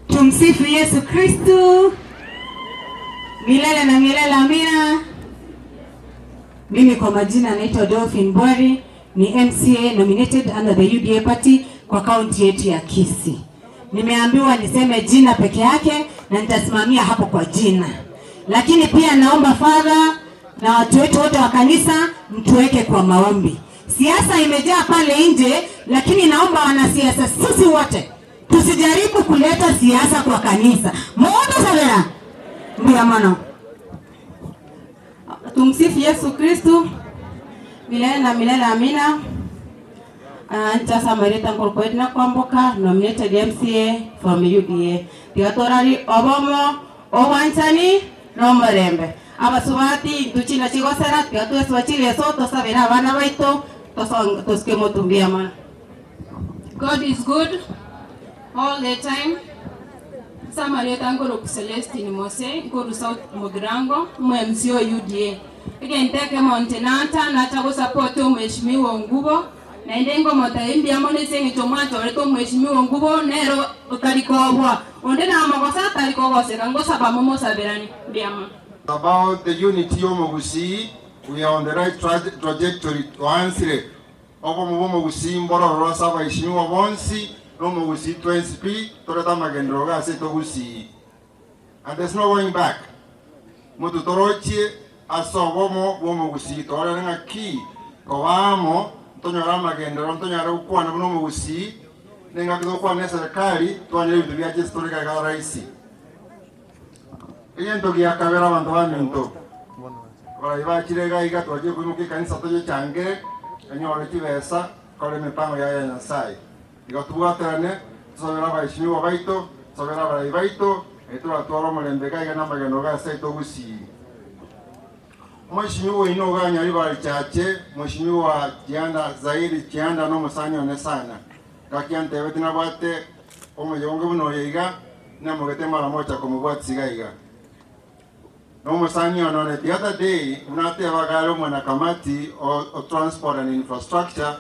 Tumsifu Yesu Kristu milele na milele, amina. Mimi kwa majina naitwa Dolphin Bwari, ni MCA nominated under the UDA party kwa kaunti yetu ya Kisii. Nimeambiwa niseme jina peke yake na nitasimamia hapo kwa jina, lakini pia naomba father na watu wetu wote wa kanisa mtuweke kwa maombi. Siasa imejaa pale nje, lakini naomba wanasiasa sisi wote tusijaribu kuleta siasa kwa kanisa. Muondo sabera mbia mono. Tumsifu Yesu Kristu milele na milele, amina. Uh, Nchasa Marita Nkorokwa Edna Kwamboka nominated MCA from UDA. Tiga torari obomo, obwanchani na omorembe. Abasubati intwe china chigosera tiga twesiba chileso tosabere abana baito tosong tosike motu mbuya mono. God is good all the time. Ase amarieta nkorokwa Celestine Mose, nkorwa South Mugirango, omo MC o UDA. Egento ekemo inche nacha, nacha gosupport omweshimiwa Ongubo, naende ngomotebia mbuya mono ase eng'encho mwachorete omweshimiwa Ongubo, nere otari koboa. Onde namogosa tari kogoseka, ngosaba momosaberanie. Mbuya mono. About the unity y'omogusii, we are on the right trajectory twansire Obomo bw'omogusii mborororo ase abaishimiwa bonsi, na omogusii twensi pi torete amagenderero iga ase togusii. And there's no going back. Motwe torochie ase obomo bw'omogusii torore ng'a ki koba amo ntonyore amagenderero ntonyare gokwana buna omogusii, na engaki togokwana neserekari twanyore ebinto biacha ase tore iga iga rahisi. Egento gia kabere abanto baminto, abarai bachire iga iga twachire koimokia ekanisa toyechangere, enyore chibesa, kore emipango yaye ya Nyasaye. Igo tobwaterane, tosabere abaeshimiwa baito, tosabere abarai baito, erio toratware omorembe iga iga na amageno iga ase aito gusii. Omweshimiwa oino iga Nyaribari Chache, Mweshimiwa Chianda Zairi Chianda nomosani one sana. Gaki antebetie nabwate omoyonge buna oyo iga, Namogete mara mocha komobwatisia iga iga. Nomosani one one the other day buna atebaga are omwanakamati o, o transport and infrastructure,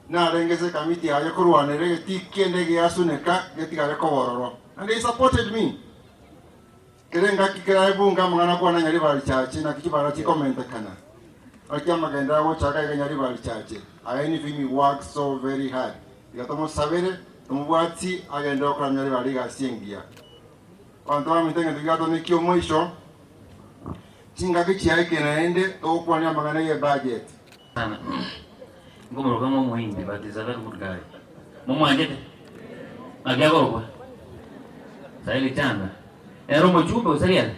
narenge ase ekamiti yaye korwanera egetii kende giasuneka getigare koba ororo. And he supported me. Kera engaki kera ebunge amang'ana akwana Nyaribari Chache naki chibara chikomentekana. Gaki amagenderero agochaka iga Nyaribari Chache. I envy him he works so very hard. Tiga tomosabere, tomobwatie agenderere gokora ribaga rigasi engiya. Abanto baminto egento giatoneki omoiso, chingaki chiaikire naende togokwania amang'ana ye budget. Sana nkomoroka ng'a omohindi but is a very good guy. Momwanchete? Naki akorokwa? Saili Chanda. Ere omochumbe gose riare?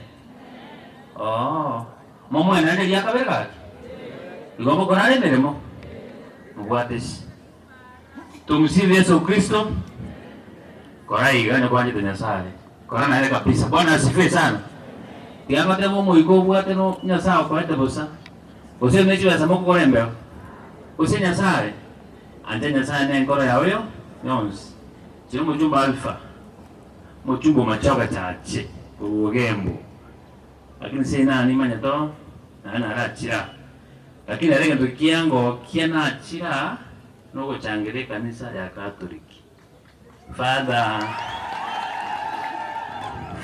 Oo. Momoe naende eria kabere gaki? Igo mogokora are emeremo? Mobwate esi. Tumsifu Yesu Kristo. Kora iga onye kwanchete Nyasaye. Kora naye kabisa. Bwana asifiwe sana. Tiga ngotebe omoika obwate no Nyasaye okoete bosa. Gose ne chibesa mokogora embeo. Gose Nyasaye. Ancha Nyasaye ne enkoro yao yo yonsi. Chire omochumba Alpha. Omochumba omachoge chache korwa Ogembo. Lakini sina nimanyete oo naende narachire aa. Lakini ere egento kiangokia nachire aa nogochangera ekanisa ya Katoliki. Father,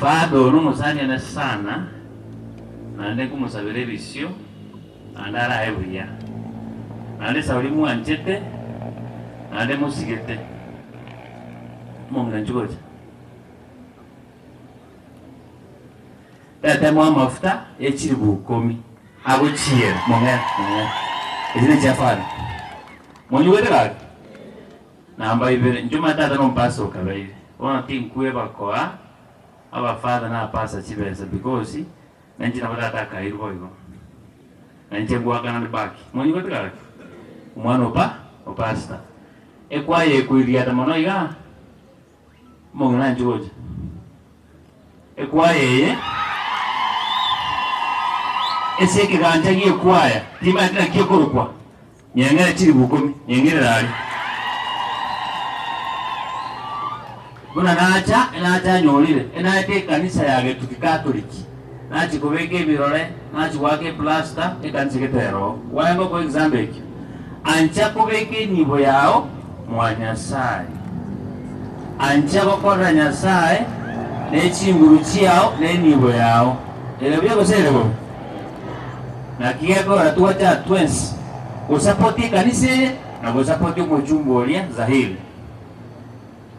Father oyo nomosani one sana naende nkomosabera ebisio naende arae buya. Naende esauri mwanchete naende mosigete. Omong'ina inchuo gocha. Tetemo amafuta ye chilifu ikomi agochiera mong'e mong'e echi nechia father monyigwete gaki namba ibere inche omanyete tata nomopastor okabeire bono tinkweba koa abafather na abapastor chibesa because nainche nabo tata akairwe boigo nainche ngoakana nde back monyigwete gaki omwana opa opastor ekwaya ekoiriata mono igaa. Omong'ina anche gocha. Ekwaya eye ase ekegancha gi'ekwaya, timanyeti naki ekorokwa, nyeng'ere chilifu ikomi, nyeng'erere aria. Buna nacha, enacha nyorire, enaete ekanisa ya Getuki Catholic, nachia kobeka ebirore, nachia goaka eplasta, ekanisa egetera oo. Gwaye ngokoa example ekio. Ancha kobeka enibo yao mwa Nyasae. Ancha gokorera Nyasae. Ne chinguru chiao na enibo yao. Ere buya gose ere bobe? Naki gekogera twacha twensi gosapoti ekanisa eye na gosapoti omochumba oria Zahiri.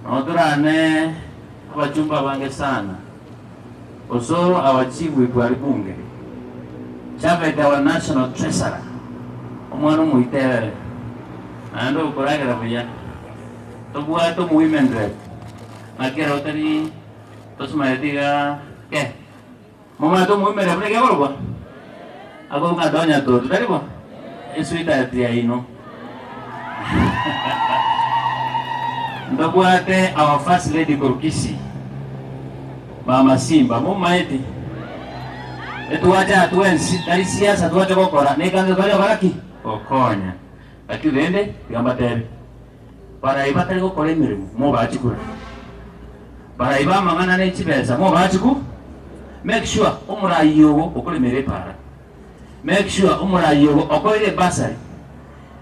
Nabo torane abachumba abange sana. Osoro our chief whip ari bunge. Chavete our national treasurer. Omwana omoiterere. Naende okoragera buya. Tobwate omo women rep. Naki ere otari tosimanyeti iga ke. Momanyete omo women rep naki akorokwa? Akorokwa Donya Toto, tari bo? Esweetheart yaino. Ntobwate our first lady korwa Kisii, Mama Simba, momaete? Etwacha twensi, tari siasa twacha gokora, na ekanisa twacha gokora ki? Gokonya. Lakini rende, tiga mbatebi, barai batari gokora emeremo, mobachi kura. Barai b'amang'ana ne chibesa, mobachi ku? Make sure omorai ogo okoremera epara. Make sure omorai ogo okoire ebasari.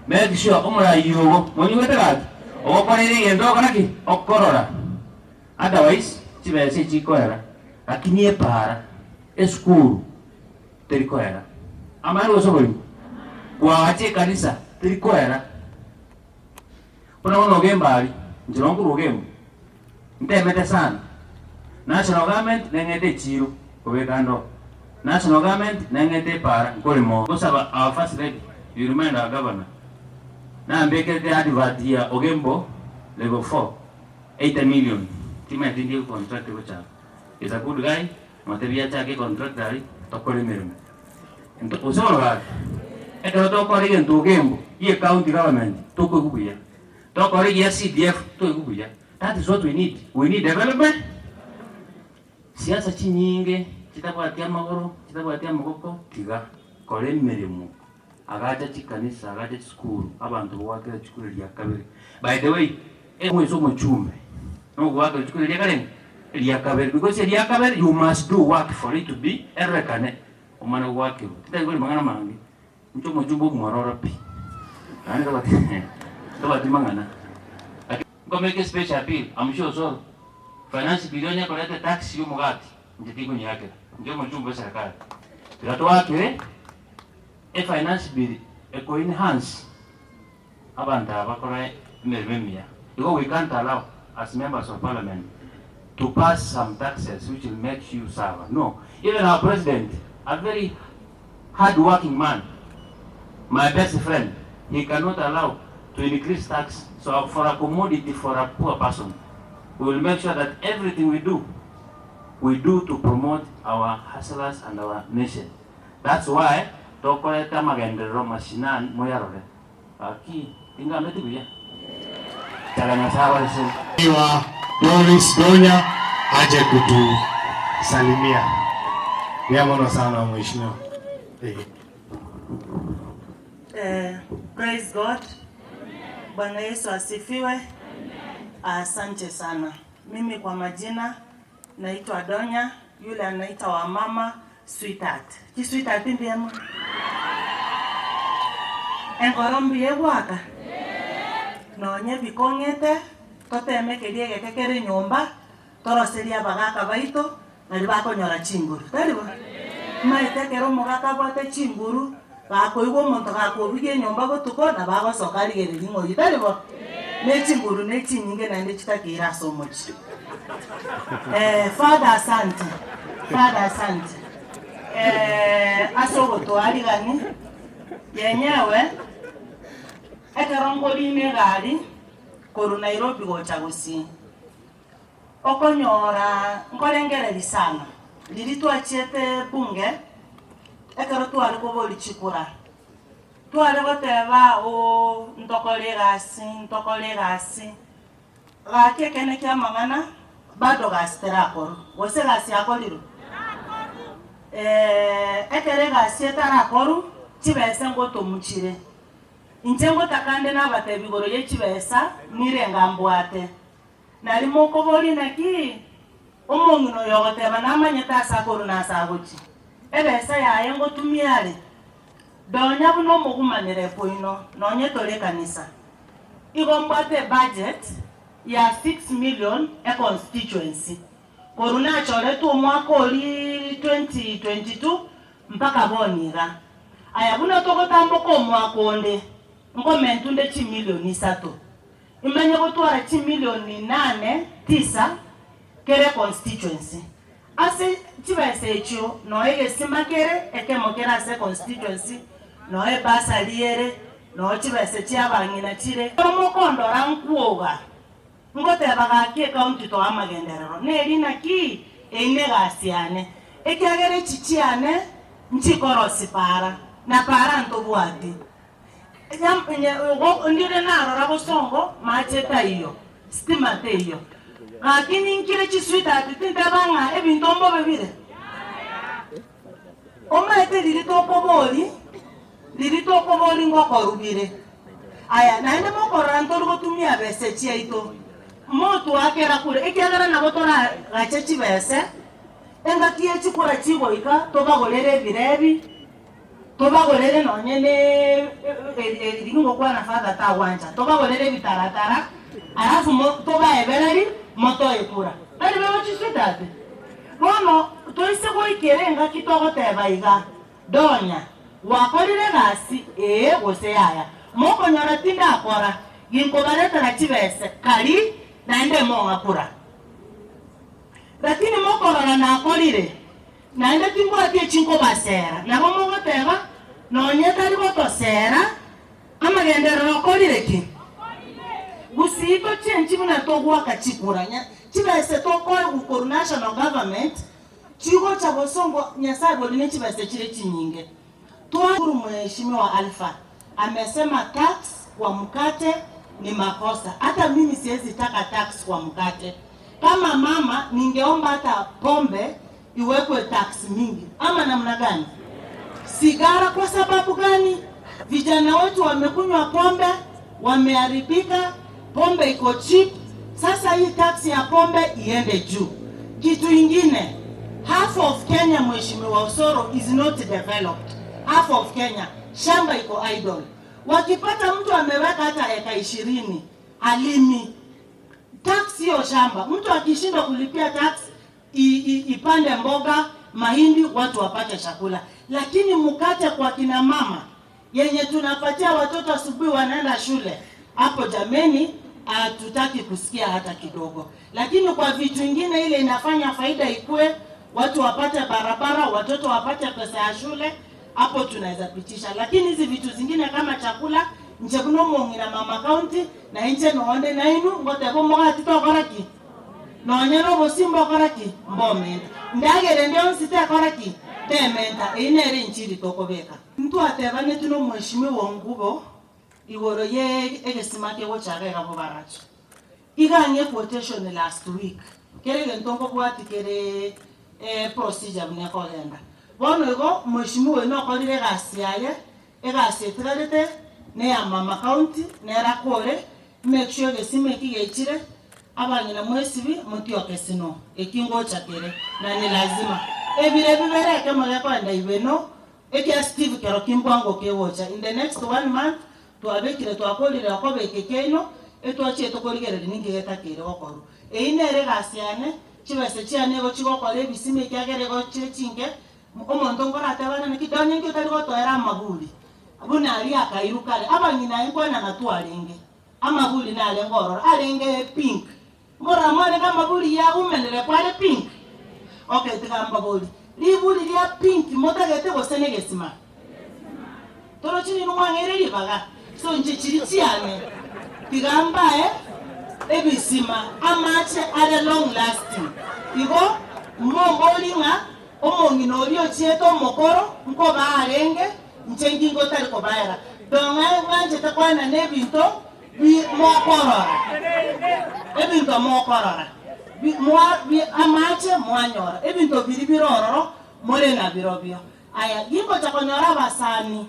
Make sure omorai ogo, monyigwete gaki? Ogokoreire egento ogokora ki? Okorora. Otherwise, chibesa echi chikoera, lakini epara, esukuru, teri koera. Amaene gose oborimo? Koagacha ekanisa, teri koera. Buna bono ogemba aria, inche nabo nkorwa ogembo, ntemete sana, national government neng'ete echiiro kobeka ndoo, national government neng'ete epaara nkorema oo. Gosaba our first lady, you remind our governor, nambekerete advert ya Ogembo level 4, 80 million, timanyeti ndi econtract egochaka. Is a good guy, motebie achake econtract aria, tokore emeremo. Gose bono gaki, ekero tokora egento ogembo gie county government tokoigwa buya, tokora egia CDF toigwe buya, that is what we need, we need development. Siasa chinyinge chitabwati amagoro, chitabwati amaboko tiga, kora emeremo, agacha chikanisa, agacha chisukuru, abanto bogoakera chikura ria kabere. By the way, omwezi omochumbe nogoakera chikura ria kare ria kabere because eria kabere you must do work for it to be erorekane. Omwana goakirwe, titari kori mang'ana mange, inche omochumba omwororo pi, naende tabwati tabwati mang'ana. Lakini nkomeke especial appeal, I'm sure Osoro, finance bill onye ekoreta etax ya omogati, inche tinkonyeakera, inche omochumba o eserekari. Tiga toakere efinance bill eko enhance abanto aba bakore emeremo emiya. Igo we can't allow as members of parliament to pass some taxes which will make you suffer. No. Even our president, a very hard working man, my best friend, he cannot allow to increase tax so for a commodity for a poor person. We will make sure that everything we do, we do to promote our hustlers and our nation. That's why tokoreta amagenderero mashinani moyarore. Gaki tingameti buya. Chaga Nyasae abarese. Mheshimiwa Doris Donya aje kutusalimia. Mbuya mono sana mheshimiwa. Eh. Eh, praise God. Bwana Yesu asifiwe. Asante sana. Mimi kwa majina naitwa Donya, yule anaita wamama Sweetheart. Chi sweetheart mbuya mono? Enkoro mbuya egwaka? Nonye bikong'ete, toteme keria egeke kere nyomba, toroserie abagaka baito, nario bakonyora chinguru, tari bo? Omanyete ekero omogaka abwate chinguru, gakoigwa omonto gakobugia enyomba botuko, nabo agosoka arigereria ng'a oyio, tari bo? Ne chinguru ne chinyinge naende chitakeire ase omochie. Father asante, Father asante ase ogotoarigani yenyewe ekero nkorina egari korwa Nairobi gocha Gusii, okonyora nkorengereria sana riria twachiete bunge ekero tware koboria chikura, tware goteba ooh ntokore egasi ntokore egasi. Gaki ekeene ki'amang'ana, bado gasi terakorwa, gose egasi yakorirwe? Ee, ekero egasi etarakorwa, chibesa ngotomuchire. Inche ngotaka nde nabatebi igoro ye chibesa, nirenga mbwate. Nari mokoboria naki? Omong'ina oyo ogoteba namanyete ase akorwa na ase agochia. Ebesa yaye ngotumia are? Donya buna omogumanire koino, nonye tore ekanisa. Igo mbwate ebudget ya 6 million e constituency. Korwa nachoretwe omwaka oria 2022 mpaka bono iga. Aya buna togotamboka omwaka onde, nkomentwe nde chimilioni isato. Imanye gotwara chimilioni nane tisa kera econstituency. Ase chibesa echio noo egesima kere ekemo kere ase econstituency, noo ebursary ere, noo chibesa chiabang'ina chire. Ekero mokondora nkwoga, ngoteba gaki ecounty toa amagenderero, neri naki? Eyio negasi yane, ekiagera echi chiane nchikorosi para, na para ntobwati. Ndire narora bosongo mache taiyo, stima teiyo. Gaki ninkire chisweetheart tinteba ng'a ebinto mbobe bire. Omanyete riria tokobori, riria tokobori ngokoru bire. Aya naende mokorora ntori gotumia bese chiaito, motwakera kure ekiagera nabo toragache chibese, engaki ye chikura chigoika tobagorere ebirebi. Tobagorere nonye ne riria ngokwana father tagwancha, tobagorere ebitaratara alafu tobaebereri motoe kura. Tari bebo chisweetheart? Bono toise goikera engaki togoteba iga, Donya, gwakorire egasi ee gose yaya, mokonyora tindakora, ginkobaretera chibese kari naende mong'a kura. Lakini mokorora nakorire, Naende timbwati eki nkobasera. Nabo mogoteba, Nonye tari gotosera, amagenderero okorire ki? Gusii tochenchi buna togoaka chikura. Chibese tokoegwa korwa national government chigocha bosongo Nyasaye bori ne chibese chire chinyinge. Twashukuru Mheshimiwa Alpha amesema tax kwa mkate ni makosa. Hata mimi siezi taka tax kwa mkate. Kama mama ningeomba hata pombe iwekwe tax mingi ama namna gani? Sigara kwa sababu gani? Vijana wetu wamekunywa pombe, wameharibika, pombe iko cheap. Sasa hii tax ya pombe iende juu. Kitu ingine, half of Kenya Mheshimiwa Osoro is not developed. Half of Kenya shamba iko idle. Wakipata mtu ameweka hata eka ishirini halimi tax hiyo shamba, mtu akishindwa kulipia tax i, i, ipande mboga, mahindi, watu wapate chakula. Lakini mkate kwa kina mama yenye tunapatia watoto asubuhi wanaenda shule, hapo jameni, hatutaki kusikia hata kidogo. Lakini kwa vitu ingine ile inafanya faida ikue, watu wapate barabara, watoto wapate pesa ya shule, hapo tunaweza pitisha. Lakini hizi vitu zingine kama chakula nche kuno mong'ina mama county na inche nonde nainu ngoteba omogati tokora ki nonye na obosimba okora ki mbomenta ndagera ende yonsi tekora ki tementa eyio nere enchiri tokobeka. Ntwatebaneti na omweshimiwa Ongubo igoro ye egesima kegochaka iga Bobaracho. Iga ang'e quotation last week, kera egento nkobwati kere procedure buna ekogenda. Bono igo mweshimiwa oyio nokorire egasi yaye, egasi etigarete neya mama county nere akore, make sure egesima eki gechire, abang'ina mwesibi motioke sino, eki ngocha kere na ni lazima. Ebire bibere ekemo gekoenda ibeno, Ekia Steve kero kimbwango kegocha in the next one month twabekire twakorire okobeka ekiaino etwachiete korigereria ninki getakeire gokorwa. Eyio nere egasi yane, chibesa chiane igo chigokora ebisima ekiagera igo chire chinke, omonto nkoratebane naki donye nki otari gotoera amaburi buna aria akairu kare. Abang'ina aye nkwenana twarenge, amaburi narenge ororo arenge pink, Nkorora mwarenge amaburi ya women rep are pink? Okay tiga mbabori, riburi ria pink motagete gose negesima? Torochi ninwe mwang'eire ribaga? So inche chiri chiane tiga mbae ebisima amache are long lasting. Igo mombori ng'a omong'ina oria ochiete omokoro nkobaa arenge inche nkingotari kobaera. Dong'ae ng'anchete koenana ebinto Mokorora ebinto mokorora, amache mwanyora, ebinto biria bire ororo more nabirobio. Aya, gingocha konyora abasani,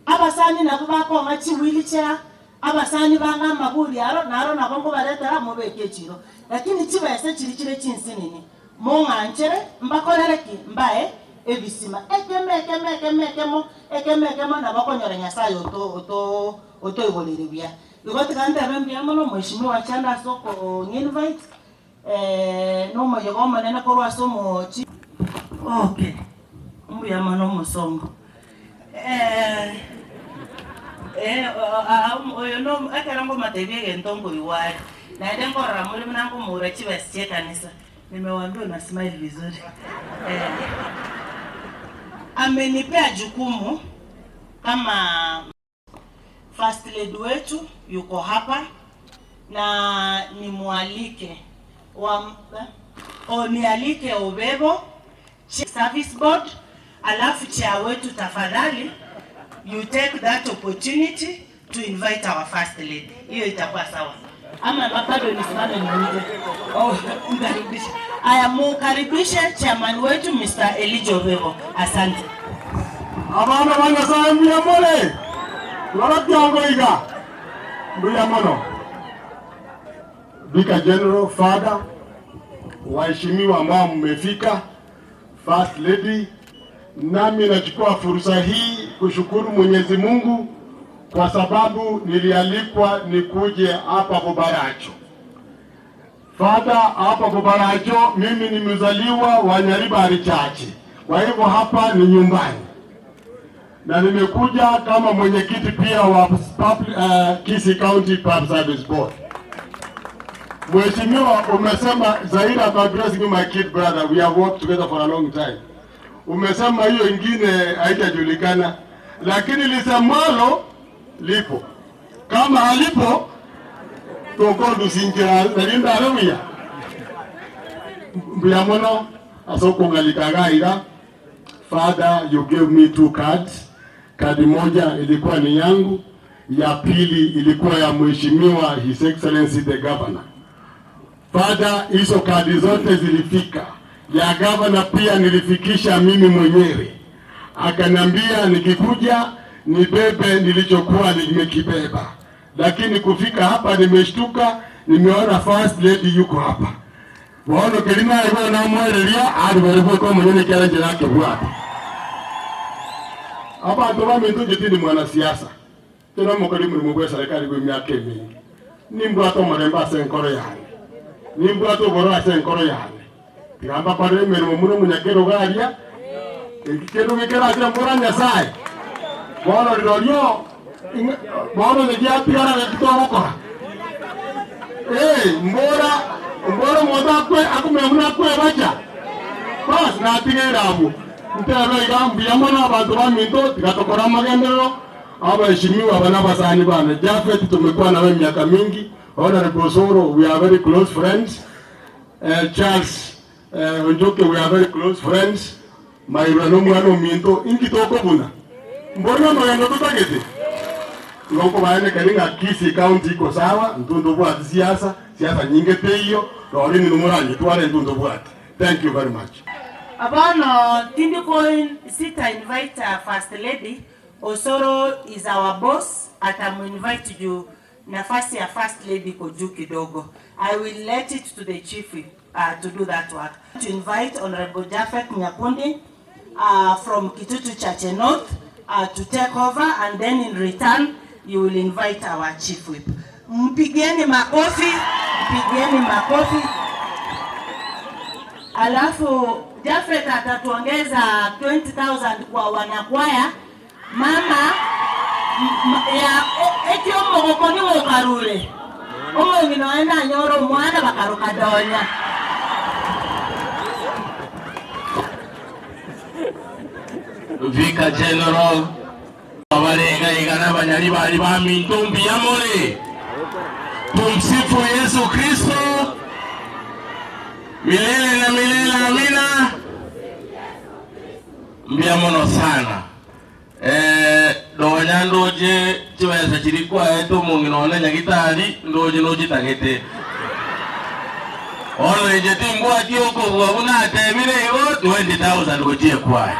abasani nabwo bakong'a chiwheelchair, abasani bang'a amaburi aro, naro nabo nkobaretera mobeke echiro. Lakini chibesa chiria chire chinsinini, mong'anchere mbakorere ki? Mbae ebisima. Ekemo ekemo ekemo ekemo, ekemo ekemo nabo okonyora Nyasaye oto oto Otoigoreire buya. Igo tiga ntebe mbuya mono Mheshimiwa Chanda ase okong'invite. Eh, nomoyega omonene korwa ase omochi. Okay, mbuya mono omosongo. Eh, eh, oyo no ekero nkomotebia egento nkoigwa are, naende nkorora more buna nkomoura chibesa chia ekanisa, nimewambia una smile vizuri. Eh, amenipea jukumu kama First Lady wetu yuko hapa na nimwalike wa, o nialike Obebo Service Board, alafu chair wetu tafadhali you take that opportunity to invite our first lady. Hiyo itakuwa sawa ama bado nisimame niulize? Oh, mkaribishe. Aya, mukaribishe chairman wetu Mr. Elijah Obebo. Asante. Abana ba Nyasaye mbuya more, rora kiango iga mbuya mono. Vicar General Father, waheshimiwa ambao mmefika, First Lady, nami nachukua fursa hii kushukuru Mwenyezi Mungu kwa sababu nilialikwa nikuje hapa Bobaracho. Father, hapa Bobaracho mimi ni mzaliwa wa Nyaribari Chache, kwa hivyo hapa ni nyumbani na nimekuja kama mwenyekiti pia wa public, Kisii County Public Service Board. Mheshimiwa, umesema Zaira, I'm addressing you my kid brother, we have worked together for a long time. Umesema hiyo ingine haitajulikana, lakini lisemwalo lipo, kama halipo tokodusingira nalinda haleluya mbuya mono asokung'alikaga iga Father, you gave me two cards. Kadi moja ilikuwa ni yangu, ya pili ilikuwa ya Mheshimiwa His Excellency the Governor. Father, hizo kadi zote zilifika. Ya governor pia nilifikisha mimi mwenyewe, akanambia nikikuja nibebe nilichokuwa nimekibeba, lakini kufika hapa nimeshtuka, nimeona first lady yuko hapa bono kelima igo namwereria ari bari ko mwenyene kyara njira kebwate abantu baminto nje tindi mwanasiasa tena mukori mulimo gwa serikali gwa emyaka emingi nimbwate omorembe ase enkoro yane nimbwate oboro ase enkoro yane tigamba korera emirimo muno omunyakero garia eki kendo gekerachire mbora Nyasaye bono rirorio bono negiatigara gaki Eh, mbora mbora omonto akwe akumenya buna akwebacha bas natigere abwo ntebe iga mbuya mono abanto baminto tigatokora amagenderero abaheshimiwa aba n'abasani bane Jafet tumekuwa nawe miaka mingi Honorable Osoro we are very close friends Charles Onjoke we are very close friends Mairwa n'omwana ominto inki tokobuna mbona amagendo totagete ngokobaenekeri ng'a Kisii County iko sawa ntundu bwati siasa siasa nyinge teiyo rori ninu muranyitware ntundu bwati thank you very much Abono tindiko sita invite first lady Osoro is our boss atamuinvite juu nafasi ya first lady iko juu kidogo. I will let it to the chief to do that work. To invite Honorable Jafet Nyakundi from Kitutu Chache North to take over and then in return you will invite our chief whip. Mpigeni makofi, mpigeni makofi. Alafu Jafet atatuongeza 20,000 kwa wanakwaya. Mama ya ekyo omogoko nigo okarure omong'ina oye nanyora omwana bakaruka donya. Vicar General abarenga igana banyari bari ba mintumbi ya more. Tumsifu Yesu Kristo milele na milele, amina. Mbia mono sana donya ndoje chibesa chiri kwaete omong'ina one nyagitari ndoje nochitagete ono inche timbwati okobua buna atebire igo 20,000 gochie kwaye.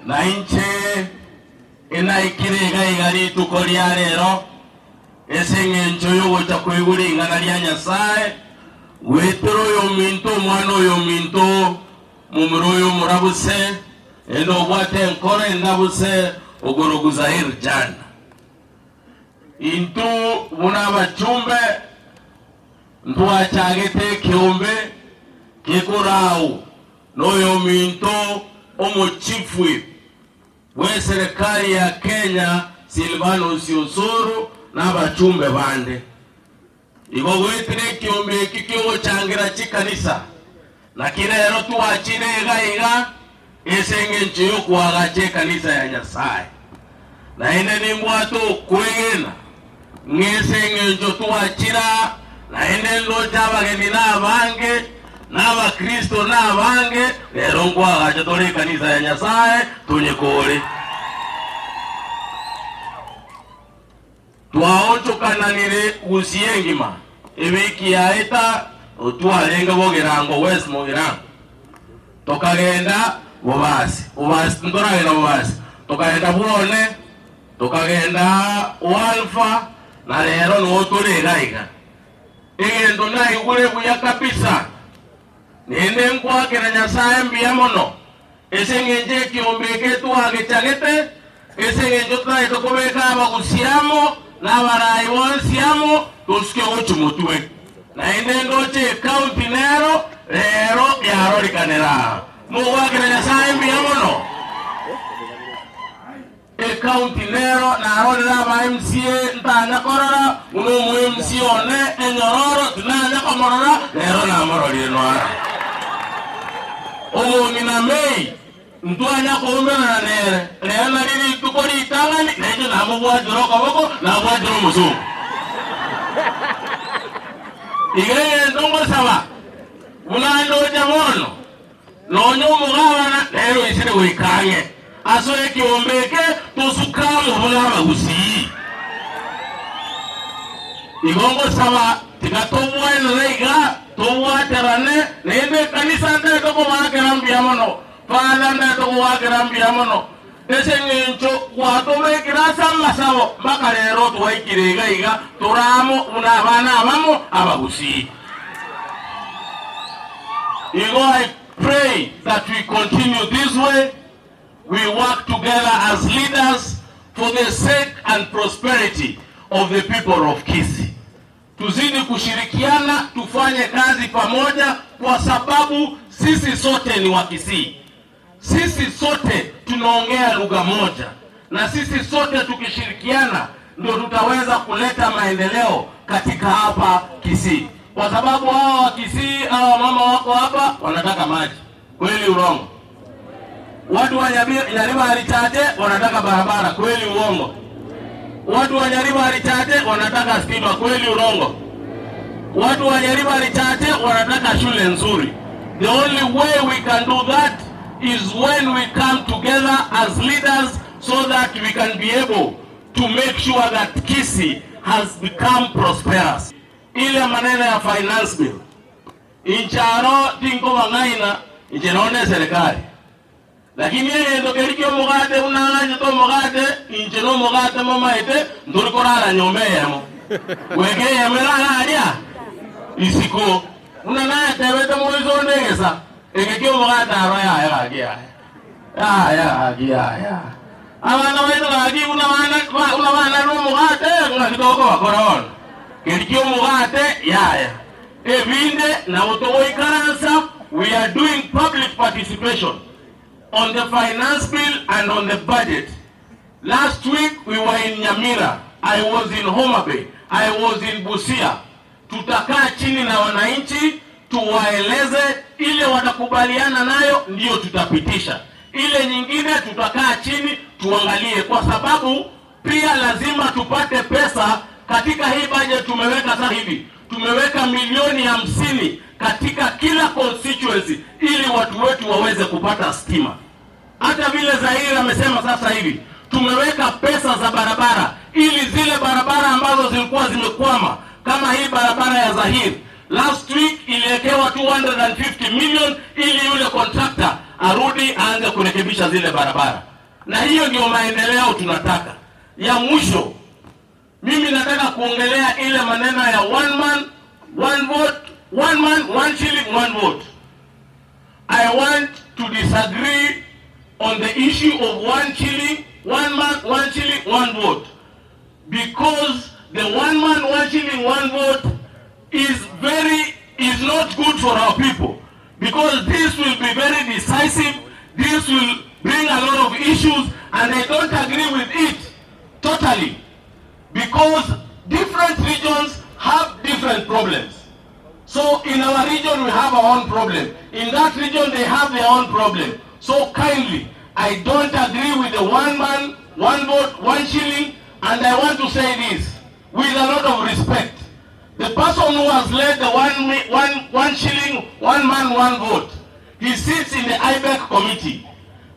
Na inche enaikire iga iga rituko ria rero ase eng'encho yogocha koigura ing'ana ria Nyasaye gwetera oyo ominto omwana oyo ominto mumura oyo omurabuse ende obwate enkoro endabuse ogoroguza jana. Intwe buna abachumbe ntwachagete ekeombe gekorau noyominto omochifwi bw'eserekari ya Kenya Silvanus Osoro na abachumbe bande. Igo goetera ekiombe eki ki'ogochangera chikanisa, naki rero twachire iga iga ase engencho y'okoagacha ekanisa ya Nyasae. Naende nimbwate okwegena ng'a ase engencho twachire aa, naende ndoche abageni nabange, na Abakristo nabange, rero nkoagacha tore ekanisa ya Nyasae tonyekore. Twaonchokananire gusii engima, ewiki yaeta twarenge Bogirango, West Mogirango, tokagenda Bobasi, Bobasi ntoragenda Bobasi, tokagenda Bwone, tokagenda Walfa, na rero noo tore iga iga. Egento naigure buya kabisa, naende nkoakera Nyasae mbuya mono Ase engencho ekiombe eke twagechagete, ase engencho totagete kobeka abagusi amo na abarai bonsi amo, tosuke gochia motwe. Naende ndoche ecounty nero rero yarorikanera aa. Mogoakera Nyasae mbuya mono. Ecounty nero narorire aba MCA ntanya korora buna omo MCA one enyororo tinanya komorora rero namororire noara. Omong'ina May ntwanya koumerana nere rero nari rituko ritang'ani nainche namobwatire okoboko nabwatire omosongo. Iga egento ngosaba buna ndoche bono Nonya omogabana nere oisire goika ang'e asoe ekeombe eke, tosuke amo buna abagusii. Igo ngosaba tiga tobwenere iga, tobwaterane, naende ekanisa ntagete kobaakera mbuya mono, Father ntagete kogoakera mbuya mono ase eng'encho gwatobekire ase amasabo mpaka rero twaikire iga iga tore amo buna abana abamo abagusii. Igo I pray that we continue this way, we work together as leaders for the sake and prosperity of the people of Kisii. Tuzidi kushirikiana, tufanye kazi pamoja kwa sababu sisi sote ni Wakisii. Sisi sote tunaongea lugha moja, na sisi sote tukishirikiana ndio tutaweza kuleta maendeleo katika hapa Kisii, kwa sababu hawa wa Kisii, hawa mama wako hapa wanataka maji. Kweli urongo? Watu wa Nyaribari Chache wanataka barabara. Kweli uongo? Watu wa Nyaribari Chache wanataka stima. Kweli urongo? Watu wa Nyaribari Chache wanataka shule nzuri. The only way we can do that is when we come together as leaders so that we can be able to make sure that Kisii has become prosperous. Ile maneno ya finance bill incharo tinkobang'aina inche nonye eserikali lakini egento keria ki'omogate buna ang'achete omogate inche nomogate momaete ntori korara nyomba eyemo goika eyemo erare aria isiko buna natebete moise onde egesa eke ki'omogate aro yaya gaki yaya yaya gaki yaya abana baito gaki buna bana buna banarire omogate ng'aki tokobakora bono keria ki'omogate yaya Ebinde nabo togoikaransa, we are doing public participation on the finance bill and on the budget. Last week we were in Nyamira, I was in Homa Bay, I was in Busia. Tutakaa chini na wananchi tuwaeleze, ile watakubaliana nayo ndiyo tutapitisha, ile nyingine tutakaa chini tuangalie, kwa sababu pia lazima tupate pesa katika hii budget tumeweka sasa hivi tumeweka milioni 50 katika kila constituency ili watu wetu waweze kupata stima. Hata vile Zahiri amesema sasa hivi tumeweka pesa za barabara ili zile barabara ambazo zilikuwa zimekwama kama hii barabara ya Zahir last week iliwekewa 250 million ili yule contractor arudi aanze kurekebisha zile barabara, na hiyo ndio maendeleo tunataka. Ya mwisho mimi nataka kuongelea ile maneno ya one man one vote, one man one shilling one vote. I want to disagree on the issue of one shilling, one man one shilling one vote. Because the one man one shilling one vote is very is not good for our people because this will be very decisive, this will bring a lot of issues and I don't agree with it totally because different regions have different problems. So in our region we have our own problem. In that region they have their own problem. So kindly, I don't agree with the one man, one vote, one shilling and I want to say this with a lot of respect. The person who has led the one, one, one shilling, one man, one vote, he sits in the IBEC committee.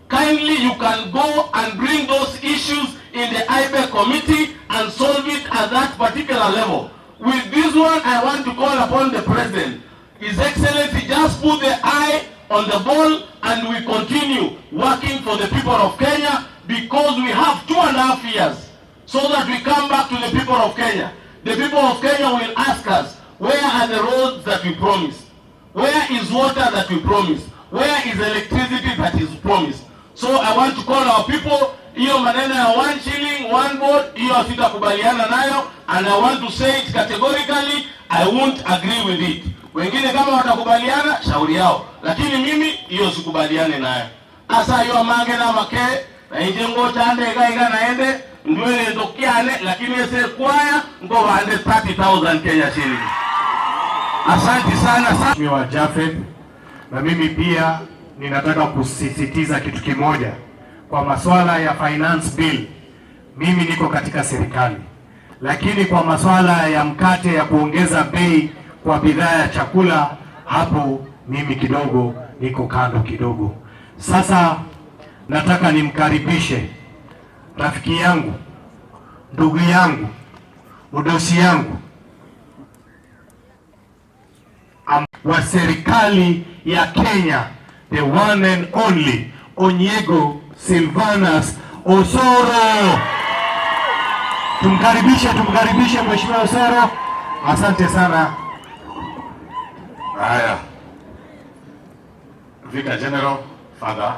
Kindly, you can go and bring those issues in the IBEC committee and solve it at that particular level. With this one, I want to call upon the president. His Excellency, just put the eye on the ball and we continue working for the people of Kenya because we have 2.5 years so that we come back to the people of Kenya. The people of Kenya will ask us, where are the roads that we promised? Where is water that we promised? Where is electricity that is promised? So I want to call our people, hiyo maneno ya one shilling, one vote, hiyo sitakubaliana nayo and I want to say it categorically, I won't agree with it. Wengine kama watakubaliana, shauri yao, lakini mimi hiyo sikubaliane nayo. Asa yo mange na make na inje ngochande iga iga naende ndwele ndokiane, lakini ese kwaya ngo bande 30,000 Kenya shilling. Asante sana sana. Mheshimiwa Jafet, na mimi pia ninataka kusisitiza kitu kimoja kwa masuala ya finance bill. Mimi niko katika serikali, lakini kwa masuala ya mkate ya kuongeza bei kwa bidhaa ya chakula, hapo mimi kidogo niko kando kidogo. Sasa nataka nimkaribishe rafiki yangu, ndugu yangu, mdosi yangu wa serikali ya Kenya, the one and only Onyiego Silvanus Osoro. Tumkaribishe, tumkaribishe Mheshimiwa Osoro. Asante sana. Haya, Vicar General Father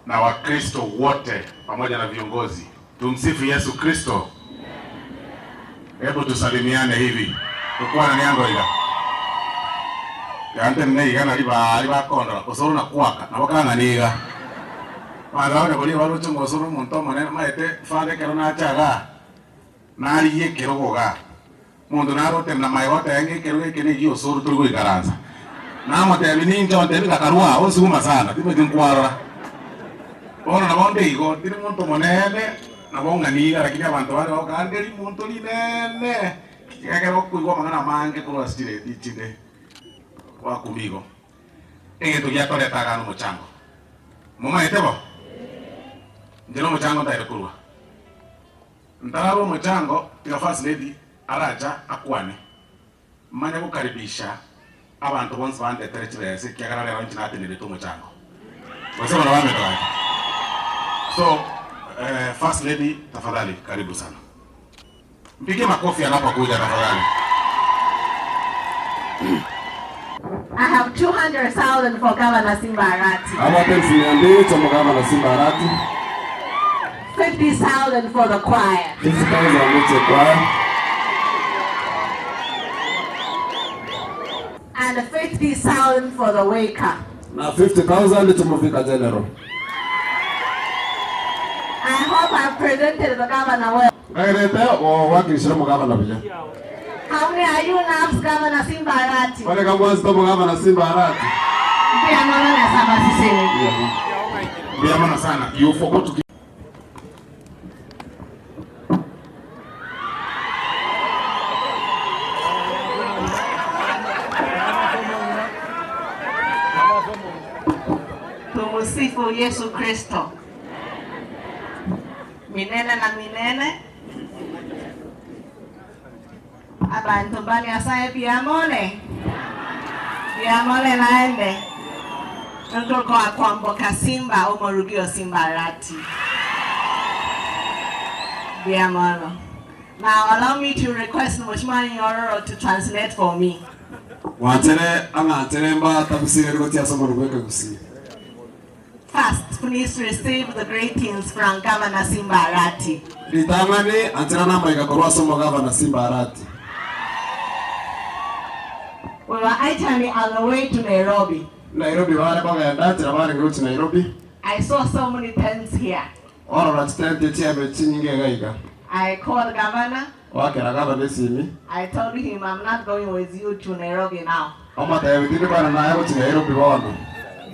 na Wakristo wote pamoja na viongozi, tumsifu Yesu Kristo. Hebu tusalimiane hivi tukwana niango iga yante ne iga nari bari bakondora osoro na kwaka nabo kang'aniga bantu abane boria baroche ng'a osoro omonto omonene maete father ekero nachaga narigia ekerogo igaa monto narote na maye goteba ng'a ekerogo eke na egia osoro tori goikaransa namotebia ninche ontebia ng'a karwa aa osuguma sana timanyeti nkwarora bono nabo nde igo tiri monto monene nabo ng'aniga lakini abanto bare bagokaa ri monto rinene ekero okoigwa amang'ana amange korwa ase chireti chinde gwakumia igo. Egento giatoreta igaa nomochango. Momaete bo? Inche nomochango ntaire korwa. Ntararwa omochango, tiga first lady aracha akwane, manye gokaribisha abanto bonsi bandetere chibesa ekiagera rero inche natenerete omochango. Gose bono bamete gaki. So, eh, first lady tafadhali karibu sana. Mpigie makofi anapokuja tafadhali. I have 200,000 for Governor Simba Arati. Abate elfu mia mbili cha Gavana Simba Arati. 50,000 for the choir. 50,000 cha choir. And 50,000 for the waker. Na 50,000 cha Vicar General. I hope I've presented the governor well. Ngairete owakilishire omogavana buya. How many are you loves Governor Simba Arati? Bare kamwanzete omogavana Simba Arati. Mbuya mono na saba sisini. Mbuya mono sana. You forgot to give Tumusifu Yesu Kristo milele na milele. Abanto ba Nyasaye mbiamore mbiamore naende nkokoa kwamboka Simba omorugio Simba Arati mbiamoro. Now allow me to request Mheshimiwa Nyororo to translate for me. Mwanchere ang'anchere mbatabusire gochia ase omonwa bw'ekegusii. First, please receive the greetings from Governor Simba Arati. Ritang'ani anchera namaiga korwa ase omogavana Simba Arati. We were actually on the way to Nairobi. Nairobi bare kogenda, nchera barenge gochia Nairobi. I saw so many tents here. Orora chitenti chiabe chinyinge iga iga. I called governor. Oakera gavana esimi. I told him I'm not going with you to Nairobi now. Omotebia tindi kogenda naye gochia Nairobi bono.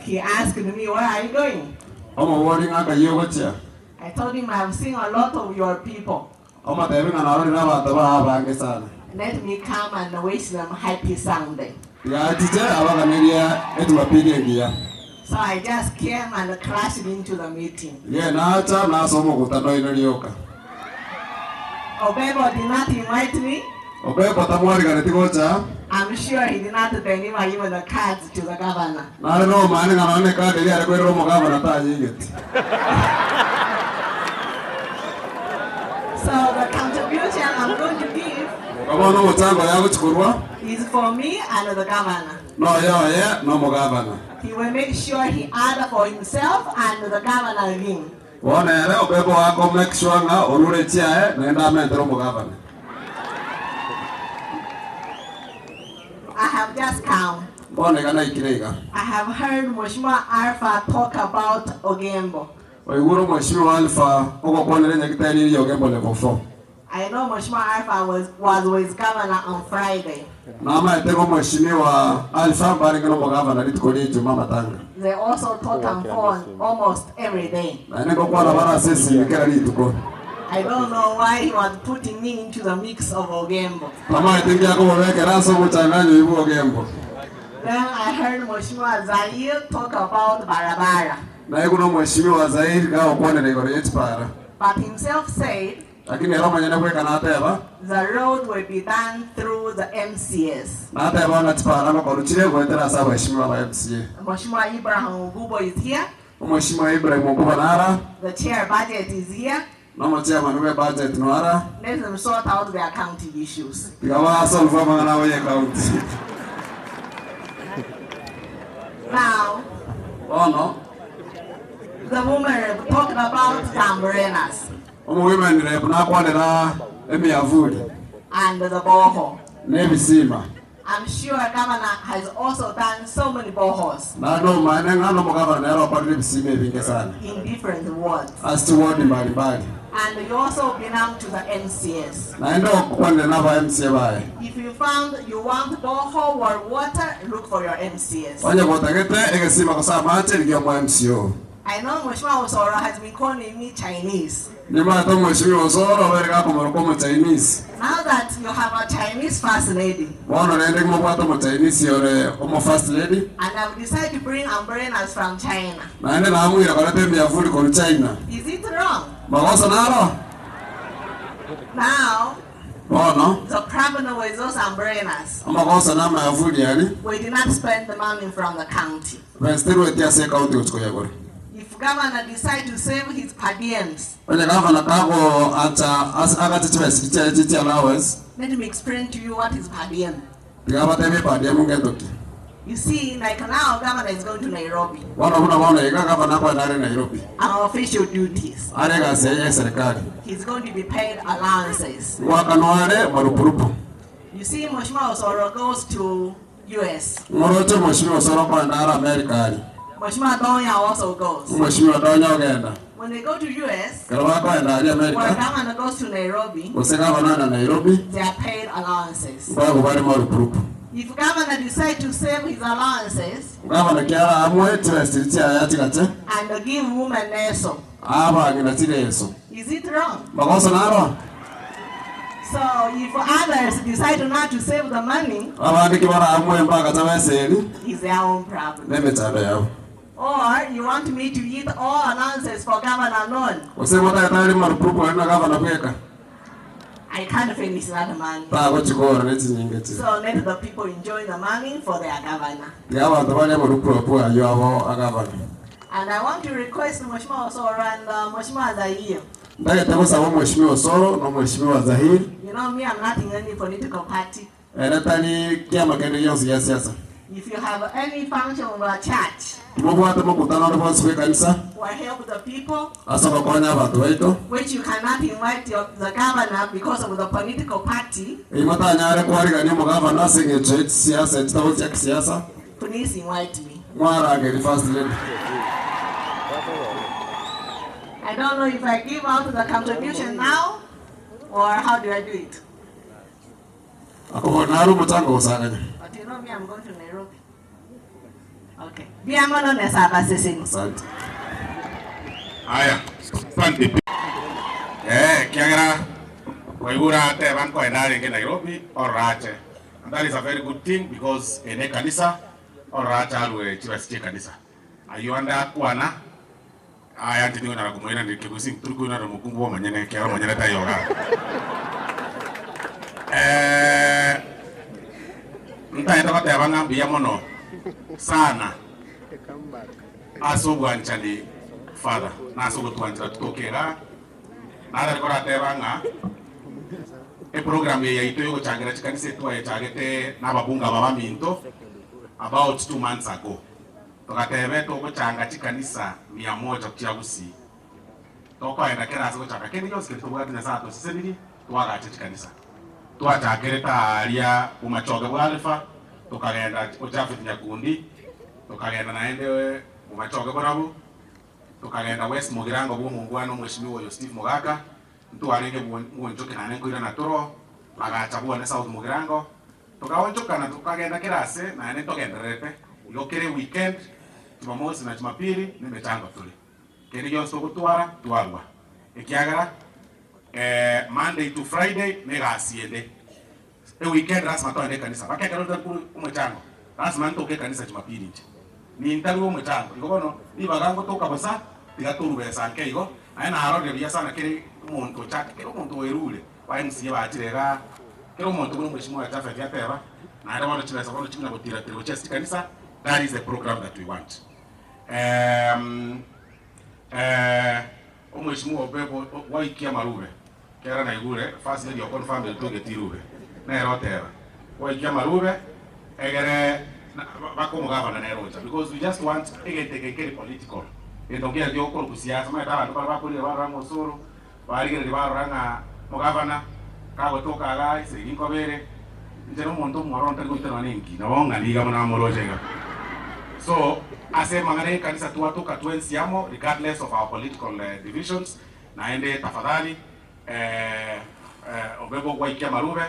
He asked me where are you going? Omoboria ng'a nkai ogochia. I told him I have seen a lot of your people. Omotebia ng'a narorire abanto bao abange sana. Let me come and wish them happy Sunday. Tiga achiche abaganerie Ejumapili engiya. So I just came and crashed into the meeting. Iga nacha nase omogutano oino rioka. Obebo did not invite me. Obebo tamwariganeti gocha. I'm sure he did not deliver even the cards to the governor. Nare nomanyete ng'a nonya nekadi eria are koirera omogavana tanyigeti. So the contribution I'm going to give Igo bono omochango oye agochia korwa. is for me and the governor. Noyo oye nomogavana. He will make sure he add for himself and the governor again. Bono ere obebe oake make sure ng'a orure chiaye naende amentere omogavana. I have just come. Bono iga naikire iga. I have heard Mheshimiwa Alpha talk about Ogembo. Oigure Omweshimiwa Alpha ogokwanera enyagitari eria Ogembo level 4. I know Mheshimiwa Alpha was, was with governor on Friday. Namaete ng'a Omweshimiwa Alpha mbarenge nomogavana rituko ria Ijumaa amatanga. They also talk on phone almost every day. Naende ngokwana bare ase esimi kera rituko. I don't know why he was putting me into the mix of Ogembo. Tamaete nki akobabekera ase omochanganyo oyio bw'Ogembo. Then I heard Mheshimiwa Zaire talk about barabara. Naigure Omweshimiwa Zaire gagokwanera igoro ye chipara. But himself said Lakini ere omonyene bweka nateba. The road will be done through the MCAs. Nateba ng'a chipara ngokorwa chire goetera ase abaheshimiwa ba MCA. Mheshimiwa Ibrahim Ogubo is here. Omweshimiwa Ibrahim Ogubo nara. The chair budget is here. Na omochairman bwe budget noara. Let them sort out their county issues. Tiga basolve amang'ana abo ye county. Now, Bono. The woman rep talked about the umbrellas. Omowomen rep nakwanera emiavuli. And the borehole. Na ebisima. I'm sure governor has also done so many boreholes. Naende omanyene ng'a nomogavana nere okorire ebisima ebinge sana. In different wards. Ase chiwodi mbali mbali. And you also belong to the MCAs. Naende okwanire naba MCA baye. If you found you want borehole or water, look for your MCAs. Onye gotagete egesima gose amache rigia omo MCA oo. I know Mheshimiwa Osoro has been calling me Chinese. Nimanyete Omweshimiwa Osoro obeire gakomoroka Omochinese. Now that you have a Chinese first lady. Bono rende mobwate Omochinese ore omo first lady. And I've decided to bring umbrellas from China. Naende namoira koreta emiavuli korwa China. Is it wrong? Magoso naro? Now, Bono. The problem with those umbrellas. Amagoso na amayavuli aria. We did not spend the money from the county. Besa terweti ase ecounty gochia koyagora. If governor decide to save his per diems. Onye gavana kagoacha agache chibesa chiaye chie chi allowance. Let me explain to you what is per diem. Tiga abatebie per diem ngento ki. You see, like now governor is going to Nairobi. Bono buna bono iga gavana akoenda are Nairobi. On official duties. Are egasi eye y'eserekari. He's going to be paid allowances. Ngoakanwa are marupurupu. You see, Mheshimiwa Osoro goes to US. Ng'oroche Mheshimiwa Osoro okoenda are America aria. Mheshimiwa Donya also goes. Mheshimiwa Donya ogenda. When they go to US, Ekero bakoenda aria America, or governor goes to Nairobi, gose gavana oenda Nairobi, they are paid allowances. nkoegwa bare marupurupu. If governor decide to save his allowances, Gavana kiara amoe chibesa chiria chiaye achigache, and give women leso, abang'ina chireso. Is it wrong? Magoso naro? So if others decide not to save the money, Abande ki baraamue mbagacha besa eri, is their own problem. Nemechando yabo. Or you want me to eat all allowances for governor alone? Gose motagete arie marupurupu aria na gavana bweka? I can't finish that money. Tagochikora ne chinyinga chiria. So let the people enjoy the money for their governor. Tiga abanto barie amarupurupu ayio abo a gavana. And I want to request Mheshimiwa Osoro and uh, Mheshimiwa Zaire. Ntagete gosaba Omweshimiwa Osoro na Omweshimiwa Zahir. You know me, I'm not in any political party. Ere tari kiama kende gionsi gia siasa. If you have any function of a church. Mobwate mokutano onde bwonsi bw'ekanisa will help the people, ase ogokonya abanto baito. which you cannot invite your, the governor because of the political party, Eyio motanyare kwarigania omogavana ase engencho ye chisiasa echitabo chia kisiasa, please invite me. mwarangerie First Lady. I don't know if I give out the contribution now or how do I do it? Akobora nare omochango ogosanganya. But you know me, I'm going to Nairobi. Okay. Mbuya mono nese abaseseni. Asante. Aya, asante pi. Eh, ekiagera kwaigure ateba nkoenda arenge Nairobi ororache. And that is a very good thing because ere ekanisa ororache arue chibesa chia ekanisa. Ayio ande akwana aya inche tingonyara komoiraneria kegusii tori koirana omokungu bwa omonyene ekiagera omonyene taiyo igaa. Eh, ntagete goteba ng'a mbuya mono sana ase obwanchani Father, na ase ogotwanchera totoke igaa, Natari korateba ng'a eprogram eye yaito yogochangera chikanisa etwayechagete na ababunge aba baminto about 2 months ago. Togateba togochanga chikanisa mia moja chia Gusii. Tokoenda kera ase gochaka kende gionsi keria tobwate Nyasaye atosesenirie twagacha chikanisa. Twachakerete aaria bomachoge bwa Alifa, tokagenda Jafeth Nyakundi, tokagenda naende bomachoge borabu, tokagenda West Mugirango bwa omongwana omweshimiwa oyo Steve Mogaka, ntwarenge bwonchoki naende nkoirana toro, bagacha bwane South Mugirango, tokaonchokana tokagenda kera ase naende ntogendererete, igo kere weekend, Jumamosi na Jumapili na emechango tore. Kende gionsi togotwara twarua, ekiagera Monday to Friday na egasi ende, eweekend lasima togende ekanisa, mpaka ekero ntari korwa omochango lasima ntoke ekanisa Jumapili inche, nintarue omochango. Igo bono ribaga ngotoka bosa, tiga torue besa nke igo, naende narorire buya sana kere omonto ochake, kera omonto oerure, ba MCA bachire igaa, kera omonto buna omweshimiwa Japhet ateba, naende bono chibesa bono chikona gotiratira gochia ase chikanisa, that is the program that we want. Omweshimiwa Obebo gwaikia amarube, kera naigure first lady o confirm togeti irube, nere oteba gwaikia amarube egere baka omogavana nere ocha because we just want egento eke nkeri political, egento nkere giokorokwa siasa, omanyete abanto bare bakorire barora ng'a osoro, barigereria barora ng'a omogavana kagotoka igaa esegi nkoba ere, inche na omonto omwororo ntari goita nonya nenki, nabo ng'a niga buna amoroche iga. So ase amang'ana ya ekanisa twatoka twensi amo regardless of our political divisions, naende tafadhali obe bogwaikia amarube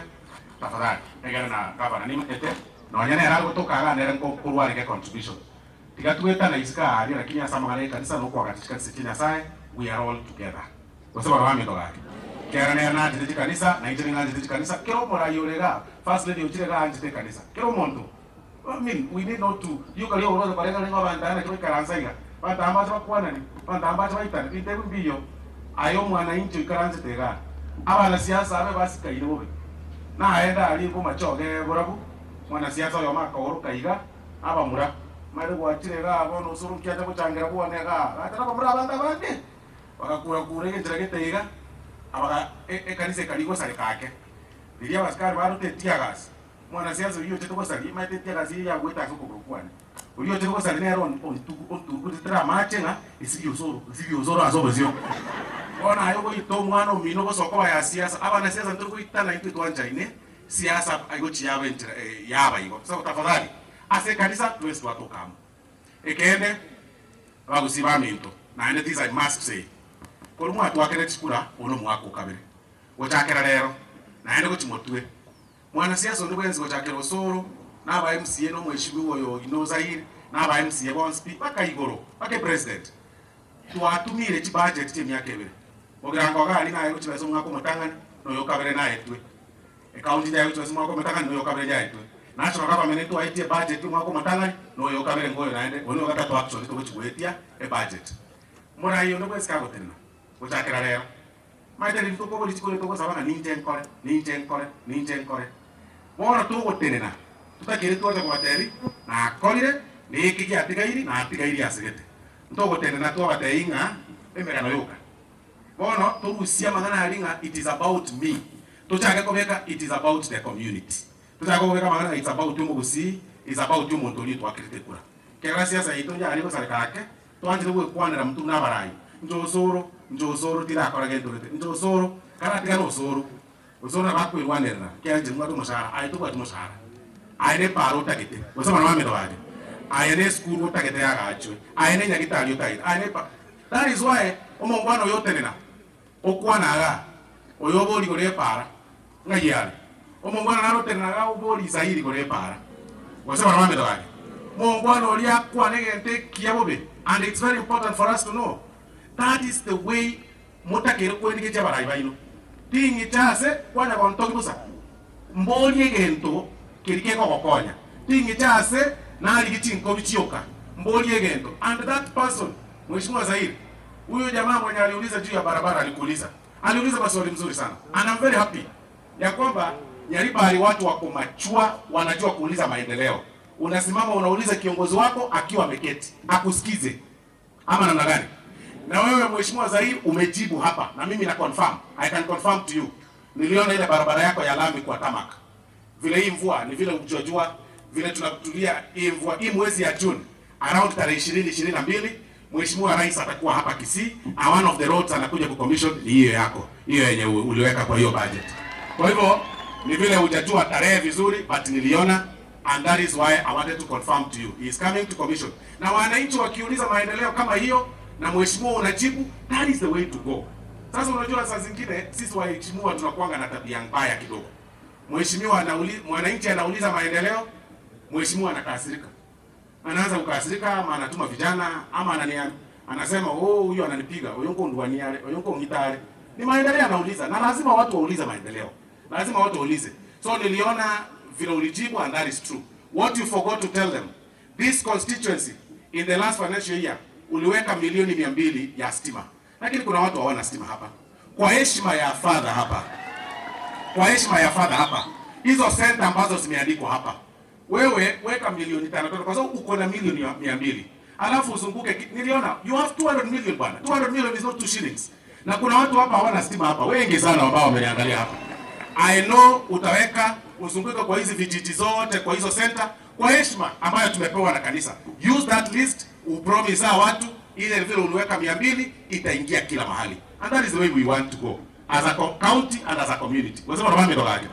tafadhali egere na gavana nimanyete nonya nere are gotoka igaa nere nkorwa arenge contribution. Tiga twetana isiko aaria lakini ase amang'ana ya ekanisa na okoagacha chikanisa chia Nyasae we are all together. Gose barabwo baminto gaki. Kera nere nanchete chikanisa na inche ning'anchete chikanisa kera omorai ore igaa first lady ochire igaa anchete ekanisa kera omonto I mean we need not to rioka ria oborwaire korenga renga abanto aya naki baikaransa iga abanto aba mbache bakwanani abanto aba mbache baitane binto ebi mbiyo aye omwananchi oikaransete igaa abanasiasa abe basikaine bobe naende aria bomachoge borabu mwanasiasa oyomo akaoroka iga Abamura, mare gwachire igaa bono osoro nki acha gochangera bwane igaa? Agacha nabamura abange abange, bagakura-kura egenchera gete iga, abaga ekanisa ekaria gosareka ake. Riria abasikari barute etiagasi, omwanasiasa oyio ochete gosaria, omanyete etiagasi eyio yagwete ase okogoro kwane, oyio ochete gosaria nere ontugutetera amache ng'a esibie osoro, esibie osoro ase obosio. Bono aye ogoita omwana omino ogosoka obaye asiasa, abanasiasa ntori goitana intwe twanchaine, Siasa igo chiyaba enchera yaba igo. So tafadhali ase ekanisa twensi twatoka amo. Ekeene abagusii baminto naende this I must say korwa mwatwakera chikura oyo nomwaka okabere gochakera rero naende gochi motwe mwanasiasa onde bwensi gochakera Osoro na aba MCA na omweshimiwa oyo Ogina Ozair na aba MCA bonsi pi mpaka igoro mpaka epresident twatumire chibudget chia emiaka ebere Mogirango iga aria naye gochibesa omwaka omotang'ani, na oyo okabere naetwe. Ecounty yaye gochibesa omwaka omotang'ani, na oyo okabere yaetwe. National government ntwaetie ebudget omwaka omotang'ani, na oyo okabere ngoyo naende, oyo nigo gatato actually togochigoetia ebudget. Morai onde bwensi kagotenena, gochakera rero, maete riria tokobua rituko riria togosaba ng'a ninche nkore, ninche nkore, ninche nkore. Bono togotenena, totakeire twacha kobatebi, nakorire, na eke giatigairi, natigairi asegete. Ntogotenena twabatebi ng'a emegano yoka. Bono torusie amang'ana aria ng'a it is about me, tochake kobeka it is about the community. Tochake kobeka amang'ana ng'a it's about omogusii, it's about omonto oria otwakerete ekura. Kera siasa yaito yare gosareka ake, twanchire gwekwanera motwe buna abarai, Inche osoro, inche osoro tirakora gento gete, inche osoro, karatiga na osoro, osoro nabo akwerwanerera ekiagera inche nimbwate omoshahara, aye tobwati moshahara. Aye ne epaara otagete, gose abana baminto baria, aye ne esukuru otagete yagachwe, aye ne enyagitari otagete, aye ne epa. That is why omongwana oyo otenena okwana igaa, oyo obori igoro y'epaara, ng'ai are? Omongwana naro otenena igaa obori Israeli igoro y'epaara, gose abana baminto baria. Mongwana oria akwane egento ekiya bobe and it's very important for us to know that is the way Motakeire kwerigeria abarai baino. Ting'icha ase kwanya gontogi bosa, mborie egento keria kegogokonya. Ting'icha ase narigie chinkobi chioka, mborie egento. And that person, Mheshimiwa Zair, huyo jamaa mwenye aliuliza juu ya barabara alikuuliza, aliuliza maswali mzuri sana and I'm very happy ya kwamba Nyaribari watu wako machua, wanajua kuuliza maendeleo. Unasimama unauliza kiongozi wako akiwa ameketi akusikize ama namna gani? Na wewe Mheshimiwa Zair umejibu hapa na mimi na confirm, I can confirm to you. Niliona ile barabara yako ya lami kwa tarmac. Vile hii mvua ni vile ujua vile tunatulia hii mvua hii mwezi ya June around tarehe 20 22 Mheshimiwa Rais atakuwa hapa Kisii, and one of the roads anakuja ku commission ni hiyo yako, hiyo yenye uliweka kwa hiyo budget. Kwa hivyo ni vile hujajua tarehe vizuri, but niliona and that is why I wanted to confirm to you he is coming to commission. Na wananchi wakiuliza maendeleo kama hiyo na mheshimiwa unajibu, that is the way to go. Sasa unajua saa zingine sisi waheshimiwa tunakuanga na tabia mbaya kidogo. Mheshimiwa anauli, mwananchi anauliza maendeleo, mheshimiwa anakasirika, anaanza kukasirika, ama anatuma vijana ama anania, anasema oh, huyu ananipiga, huyu nko nduaniare, huyu nko ngitare. Ni maendeleo anauliza, na lazima watu waulize maendeleo, lazima watu waulize. So niliona vile ulijibu and that is true. What you forgot to tell them, this constituency in the last financial year uliweka milioni 200 ya stima, lakini kuna watu hawana stima hapa. Kwa heshima ya father hapa, kwa heshima ya father hapa, hizo senta ambazo zimeandikwa hapa, wewe weka milioni tano tano, kwa sababu uko na milioni 200 alafu uzunguke. Niliona you have 200 million bwana, 200 million is not 2 shillings, na kuna watu hapa hawana stima hapa, wengi sana ambao wameniangalia hapa. I know utaweka uzunguke kwa hizi vijiji zote, kwa hizo center, kwa heshima ambayo tumepewa na kanisa. Use that list, upromise hao watu ile vile uliweka 200 itaingia kila mahali, and that is the way we want to go as a county and as a community. Wasema ndo mami dogaje.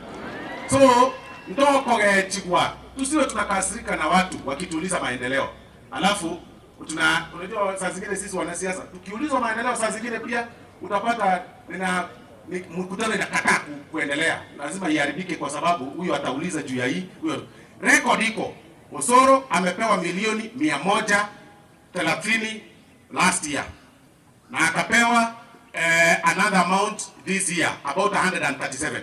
So ndokogechigwa tusiwe tunakasirika na watu wakituuliza maendeleo, alafu tuna unajua, saa zingine sisi wanasiasa tukiulizwa maendeleo, saa zingine pia utapata nina ni, mkutano inakataa kuendelea, lazima iharibike kwa sababu huyo atauliza juu ya hii huyo. Record iko, Osoro amepewa milioni 130 last year na akapewa another amount this year about 137.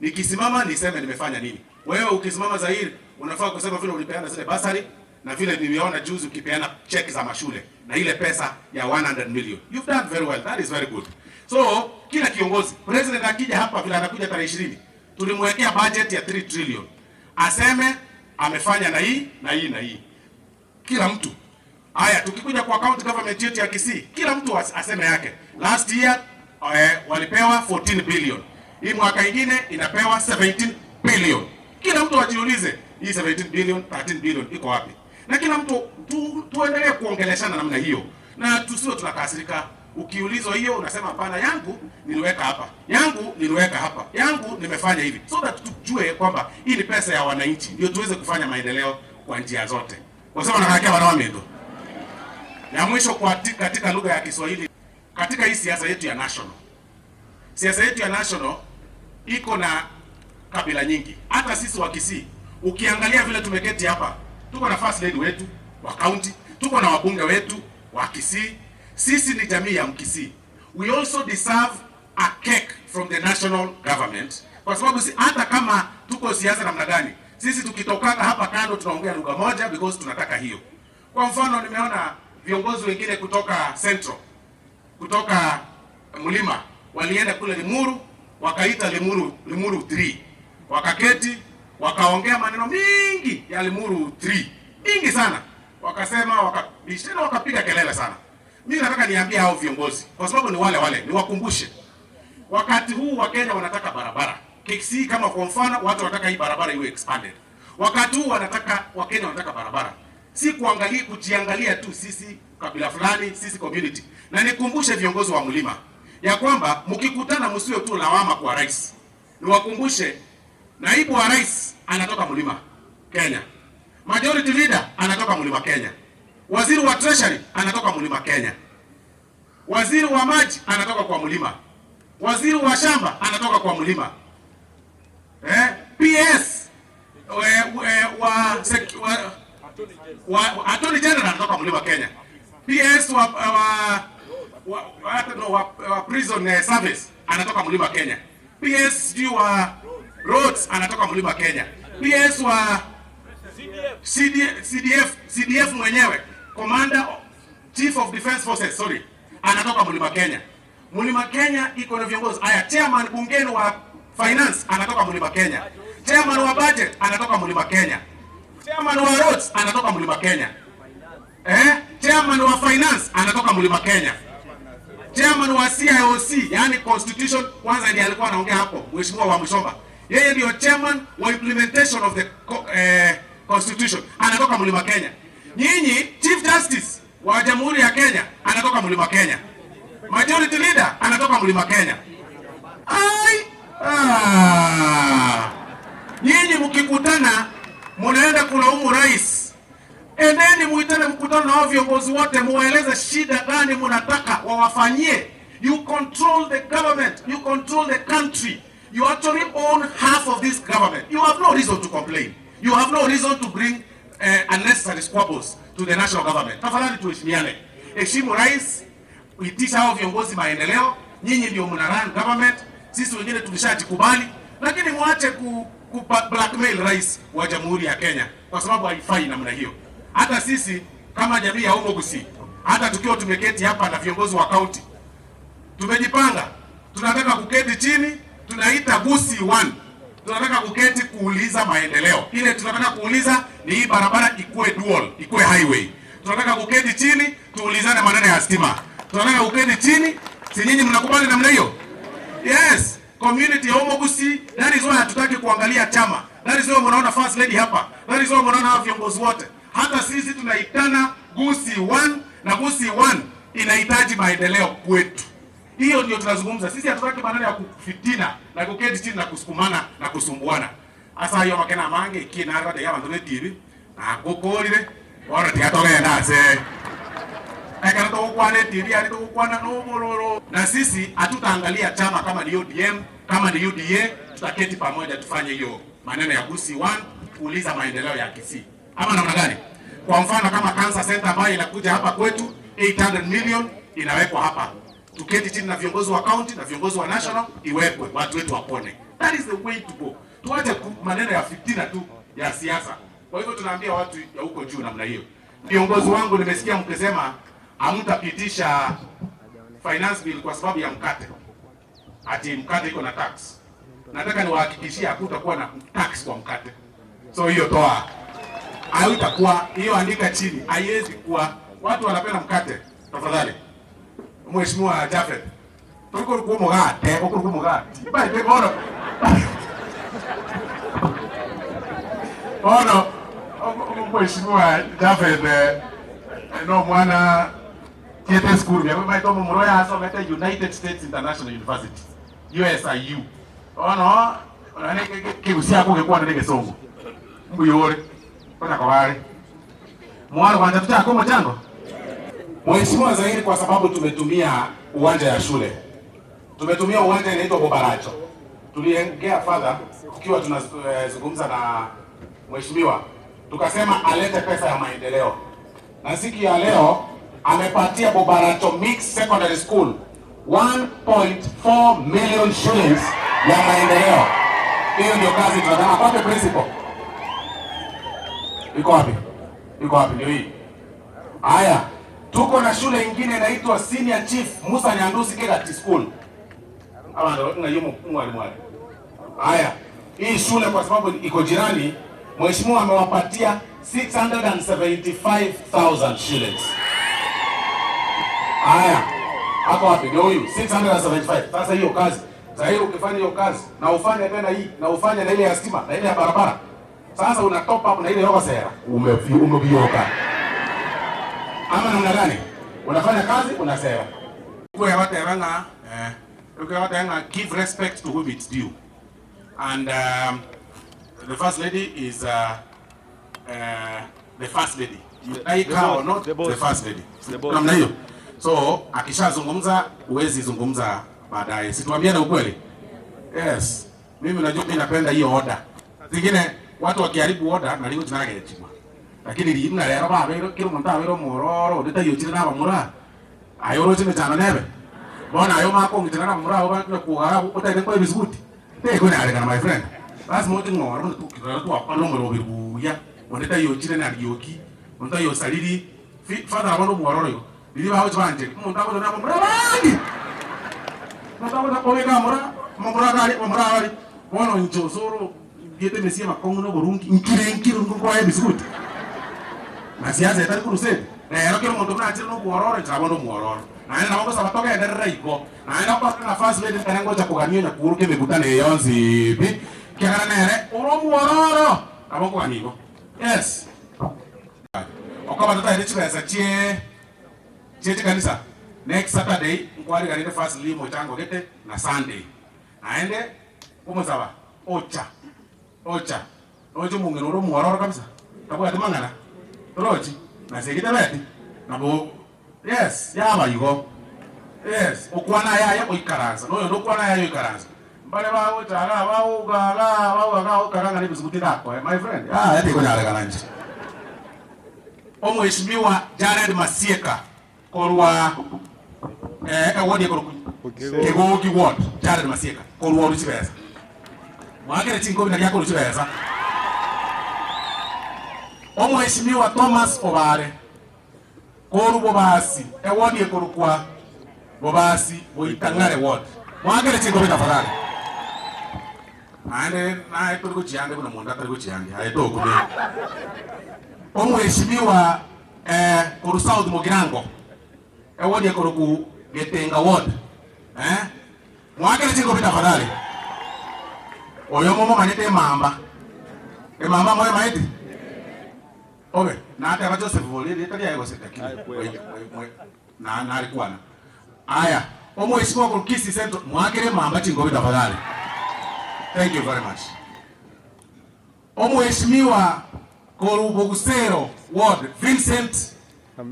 Nikisimama niseme nimefanya nini? Wewe ukisimama Zair unafaa kusema vile ulipeana zile basari na vile niliona juzi ukipeana check za mashule na ile pesa ya 100 million. You've done very well. That is very good. So kila kiongozi, president akija hapa vile anakuja tarehe 20, tulimwekea budget ya 3 trillion. Aseme amefanya na hii na hii na hii. Kila mtu. Haya, tukikuja kwa county government yetu ya Kisii, kila mtu aseme yake. Last year walipewa 14 billion. Hii mwaka ingine inapewa 17 billion. Kila mtu ajiulize hii 17 billion, 13 billion iko wapi? Na kila mtu tuendelee kuongeleshana namna hiyo. Na tusiwe tunakasirika. Ukiulizwa hiyo unasema hapana, yangu niliweka hapa, yangu niliweka hapa, yangu nimefanya hivi, so that tujue kwamba hii ni pesa ya wananchi, ndio tuweze kufanya maendeleo kwa njia zote. Wasema na kaka wana wamendo. Ya mwisho kwa katika lugha ya Kiswahili, katika hii siasa yetu ya national, siasa yetu ya national iko na kabila nyingi. Hata sisi wa Kisii, ukiangalia vile tumeketi hapa, tuko na first lady wetu wa county, tuko na wabunge wetu wa Kisii. Sisi ni jamii ya Mkisii. We also deserve a cake from the national government, kwa sababu si, hata kama tuko siasa namna gani, sisi tukitokanga hapa kando tunaongea lugha moja because tunataka hiyo. Kwa mfano, nimeona viongozi wengine kutoka Central, kutoka Mlima walienda kule Limuru, wakaita Limuru, Limuru 3, wakaketi wakaongea maneno mingi ya Limuru 3 mingi sana, wakasema wakabishana, wakapiga kelele sana. Mimi nataka niambie hao viongozi, kwa sababu ni wale wale, niwakumbushe wakati huu wa Kenya wanataka barabara Kisii, kama kwa mfano watu wanataka hii barabara iwe expanded. Wakati huu wanataka Wakenya wanataka barabara. Si kuangalia kujiangalia tu sisi kabila fulani, sisi community. Na nikumbushe viongozi wa mlima ya kwamba mkikutana msiwe tu lawama kwa rais. Niwakumbushe naibu wa rais anatoka mlima Kenya. Majority leader anatoka mlima Kenya. Waziri wa treasury anatoka mlima Kenya. Waziri wa maji anatoka kwa mlima. Waziri wa shamba anatoka kwa mlima. Eh, PS we, we, wa, sek, wa, wa, Attorney General anatoka mlima Kenya. PS wa, wa, wa, wa, no, wa, wa prison eh, service anatoka mlima Kenya. PS sijui wa roads anatoka mlima Kenya. PS wa CD, CDF, CDF mwenyewe Commander Chief of Defense Forces sorry, anatoka mlima Kenya. Mlima Kenya iko na viongozi haya. Chairman bungeni wa finance anatoka mlima Kenya. Chairman wa budget anatoka mlima Kenya. Chairman wa roads anatoka mlima Kenya. Eh? Chairman wa finance anatoka mlima Kenya. Chairman wa CIOC, yani constitution kwanza ndiye alikuwa anaongea hapo, Mheshimiwa wa Mshomba. Yeye ndio chairman wa implementation of the eh, constitution anatoka mlima Kenya. Nyinyi Chief Justice wa Jamhuri ya Kenya anatoka mlima Kenya. Majority leader anatoka mlima Kenya. Ai! Ah. Nyinyi mkikutana mnaenda kulaumu rais. Endeni muitane mkutano na hao viongozi wote, muwaeleze shida gani mnataka wawafanyie. You control the government, you control the country. You actually own half of this government. You have no reason to complain. You have no reason to bring unnecessary squabbles to the national government. Tafadhali tuheshimiane. Heshimu rais, itisha hao viongozi maendeleo. Nyinyi ndio mna run government, sisi wengine tulishajikubali, lakini muache ku, ku blackmail rais wa Jamhuri ya Kenya kwa sababu haifai namna hiyo. Hata sisi kama jamii ya Omogusi, hata tukiwa tumeketi hapa na viongozi wa kaunti, tumejipanga, tunataka kuketi chini, tunaita Gusii One. Tunataka kuketi kuuliza maendeleo. Ile tunataka kuuliza ni hii barabara ikuwe dual, ikuwe highway. Tunataka kuketi chini tuulizane maneno ya stima. Tunataka kuketi chini, si nyinyi mnakubali namna hiyo? Yes, community ya Omogusi, that is why hatutaki kuangalia chama. That is why mnaona first lady hapa. That is why mnaona hawa viongozi wote. Hata sisi tunaitana Gusii One na Gusii One inahitaji maendeleo kwetu. Hiyo ndio tunazungumza. Sisi hatutaki maneno ya kufitina na kuketi chini na kusukumana na kusumbuana. Asa yo makena mange kina rade ya bantu betibi na gukorire ora tigatogenda ase ekero tugukwana etibi ari tugukwana nobororo. Na sisi hatutaangalia chama kama ni ODM kama ni UDA, tutaketi pamoja tufanye hiyo maneno ya Gusii One kuuliza maendeleo ya Kisii ama namna gani? Kwa mfano kama cancer center ambayo inakuja hapa kwetu 800 million inawekwa hapa, tuketi chini na viongozi wa county na viongozi wa national, iwekwe watu wetu wapone. That is the way to go. Tuache maneno ya fitina tu ya siasa. Kwa hivyo tunaambia watu ya huko juu namna hiyo. Viongozi wangu, nimesikia mkisema hamtapitisha finance bill kwa sababu ya mkate, ati mkate iko na tax. Nataka niwahakikishie hakutakuwa na tax kwa mkate, so hiyo toa, haitakuwa hiyo, andika chini, haiwezi kuwa. Watu wanapenda mkate, tafadhali. Mheshimiwa Jafet, tuko kwa mugate, uko kwa mugate. Bali bono. Bono Mheshimiwa Jafet no mwana tiete school ya maito mumuroya asomete United States International University USIU. Ono nane kigusia ko na gesongo. Mbuyore. Kona kwa Mwaro kwanza tutako mchango. Mheshimiwa Zairi, kwa sababu tumetumia uwanja ya shule, tumetumia uwanja inaitwa Bobaracho. Tuliongea fadha tukiwa tunazungumza na mheshimiwa, tukasema alete pesa ya maendeleo, na siku ya leo amepatia Bobaracho Mixed Secondary School 1.4 million shillings ya maendeleo. Hiyo ndio kazi tunataka. Wapi principal? Iko wapi? Iko wapi? Ndio hii. Haya, tuko na shule ingine inaitwa Senior Chief Musa Nyandusi Kegati School. Ama ndio ngayumo mwalimu wale. Haya, hii shule kwa sababu iko jirani, mheshimiwa amewapatia 675,000 shillings. Haya, hapo wapi? Ndio huyu 675. Sasa hiyo kazi, sasa hiyo ukifanya hiyo kazi na ufanye tena hii na ufanye na ile ya stima na ile ya barabara, sasa una top up na ile yoga sera, umebioka. Ama namna gani? Unafanya kazi unasema. Kwegoteba ng'a eh, kwegoteba ng'a give respect to whom it's due and um, the first lady is uh, uh, the first lady you like her or not the, the first lady namna hiyo. So akishazungumza huwezi zungumza baadaye, situambiane ukweli. Yes, mimi najua mimi napenda hiyo order. Zingine watu wakiharibu order na ligo tinagechigwa lakini rimna rero babeire kila omonto abeire omwororo onde taiochire na abamura aye oroche emechando nebe bono aye omanye kong'ichera na abamura abwo bakire kogara abwo otaete nkoe ebisuguti tekonyarekana my friend lasima oche ng'ora buna rero twakwanire omoroberi buya onde taiochire na riogi onde taiosariri fi father bono omwororo igo riria bagochi bancheri omonto agocha na abamura abange omonto agocha obeke abamura omomura iga aria abamura aba aria bono inche osoro Ndiete emesie amakong'u na oborungi, nkire nkire nkokoa ebisuguti, na siasa etari crusade. Rero kera omonto buna achire nobwororo, inche nabo nde omwororo. Naende nabo ngosaba togenderere igo. Naende okorora nafasi bende nere ngocha kogania onya kworokia emekutano eye yonsi pi, ekiagera nere ore omwororo. Nabo nkogania igo. Yes. Okoba totaete chibesa chie chie chikanisa, next Saturday nkwariganete firstly mochango gete na Sunday. Naende omosaba, Ocha, ocha, roche omong'ina ore omwororo kabisa, tabwati mang'ana, torochi? Nase eki tabeti? Nabo, yes, yaba igo. Yes, okwana ayaye oikaransa, na oyonde okwana ayaye oikaransa. Mbare bagocha igaa baouga igaa bauga igaa okaga ng'a nebisuguti ndakoe, my friend, yaya tikonyarekana inche. Omweshimiwa Jared Masieka Korwa eward ekorokwa Kegogi ward, Jared Masieka, korwa orwe chibesa. Mwakere chinkobi nari akorwa chibesa. Omweshimiwa Thomas Obare, korwa Bobasi, eward ekorokwa Bobasi Boitang'are ward. Mwakere chinkobi tafadhali. Naende naye tori gochiandia buna monto atari gochiandia, aye tokumia. Omweshimiwa Eh, korwa South Mugirango, eward ekorokwa Getenga ward. Eh, mwakere chinkobi tafadhali. Oyo momomanyete emamba. Emamba moyemaeti? Obe, nateba Joseph bori erieta riaye gose lakini na narikwana. Aya, omweshimiwa korwa Kisii Central, mwakere emamba chinkobi tafadhali. Thank you very much. Omweshimiwa korwa Bogusero ward Vincent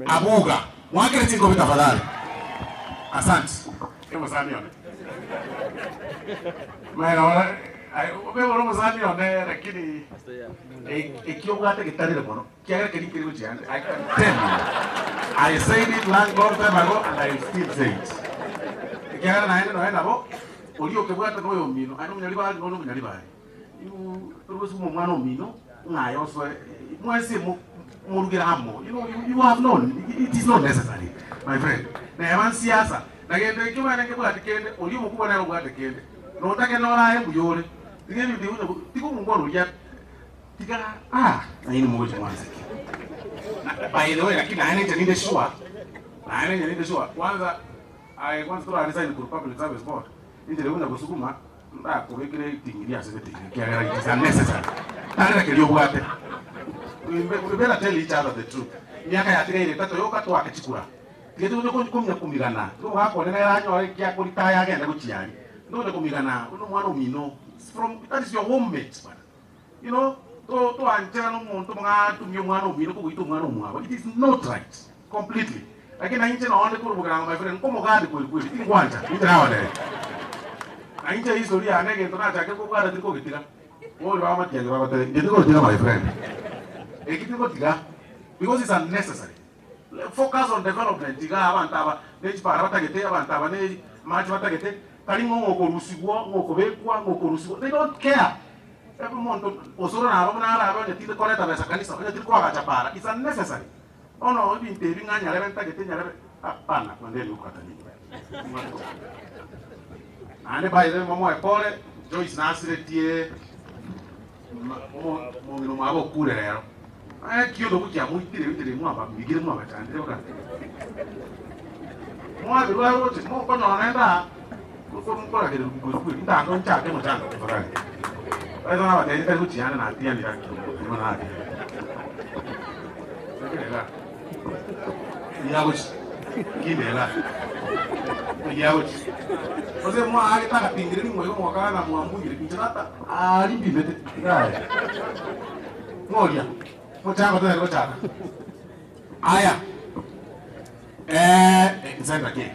Abuga mwakere chinkobi tafadhali. Asante. Omosani one. Obe ore omosani one lakini eki obwate getarire mono kiagera keria nkeri gochia ande. I can tell you. I said it long long time ago and I will still say it. Ekiagera naende nonya nabo oria okebwate noyomino aye nomonyaribari nonye nomonyaribari. Torigosukuma omwana omino ng'a aye osoe mwensi morugere amo you know you have no it is not necessary my friend neba nsiasa na gento ekio bana nkebwati kende oria omokubwa nere obwate kende notake noraye mbuya ore tiga ebinto ebi onye tiga omongwana oria tiga ah nainwe mogocha mwanseke by the way lakini naende inche ninde sure naende inche ninde sure kwanza aye kwanza tora resign korwa public service board inche riria onya gosukuma Ndakobekere riting'iri ase egeting'iri, ekiagera it is unnecessary. Tarera keria obwate. We better tell each other the truth. Emiaka yatigaire etato yoka toake chikura. Tiga togocha konya komigana. Tiga omogaka one nere anyore eki akoritaya agende gochia aria. Ntogocha komigana buna omwana omino. From that is your home mate bana. You know, to toancherane omonto ng'a atumie omwana omino kogoita omwana omwabo. It is not right completely. Lakini na inche nonde korwa bogirango my friend, nkomogandi kweri kweri, tingwancha, inche naonere. Na inche history yane egento nachakire kobwata tirikogetiga. Bori bamatiangi bagotebia, inche tingotiga my friend. Eki tingotiga because it's unnecessary. Focus on development igaa abanto aba ne chipara batagete, abanto aba ne amache batagete, tari ng'a ng'okorusigwa, ng'okobekwa, ng'okorusigwa, they don't care. Ebe omonto osoro naba buna arabe onye tindi koreta besa kanisa, onye tiri koagacha para, it's unnecessary. Bono ebinto ebi ng'a nyarebe ntagete nyarebe, hapana, kwendeni gokata nigo. Naende by the way momoe pole, Joyce nasiretie omong'ina omwabo okure rero. Ekiondo gokiamoitire enchera mwababigire mwabachandire boka. Mwabirwa roche mokonyora naende aa mokoragererwa kweri kweri ntango nchake mochando tafadhali. Sasa nabatebirie tari gochiana natianire ake nigo natianire. Yagochi. Kindela. Yagochi. Ose mwaagete agatingire ring'o igo mwakana na mwambugire inche tata ari mbimete tigaye. Ng'oria. Mochango totari gochaka. Aya. Eh, nsenda ki?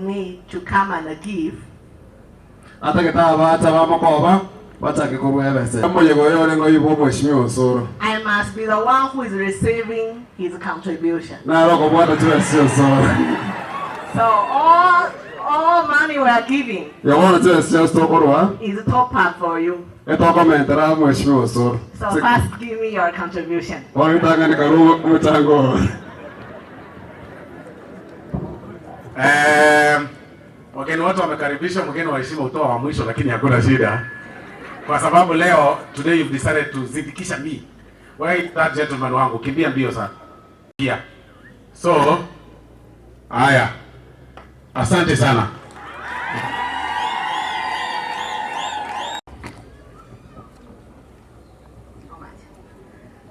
Me to come and give. Atagete abacha bamokoba bachake korwa ebese. Omoyega oyo orenge oyio bw'omweshimiwa Osoro. I must be the one who is receiving his contribution. Naro okobwata chibesa chia Osoro. So all all money we are giving Igo bono chibesa chionsi tokorwa is top up for you. etokomentera omweshimiwa Osoro. So first give me your contribution. Bono ritang'ani karue omochango oo. Eh, wageni wote wamekaribishwa, mgeni wa heshima utoa wa mwisho, lakini hakuna shida kwa sababu leo today you've decided to zidikisha me. Where is that gentleman wangu? Kimbia mbio sana. Yeah. So, haya. Asante sana.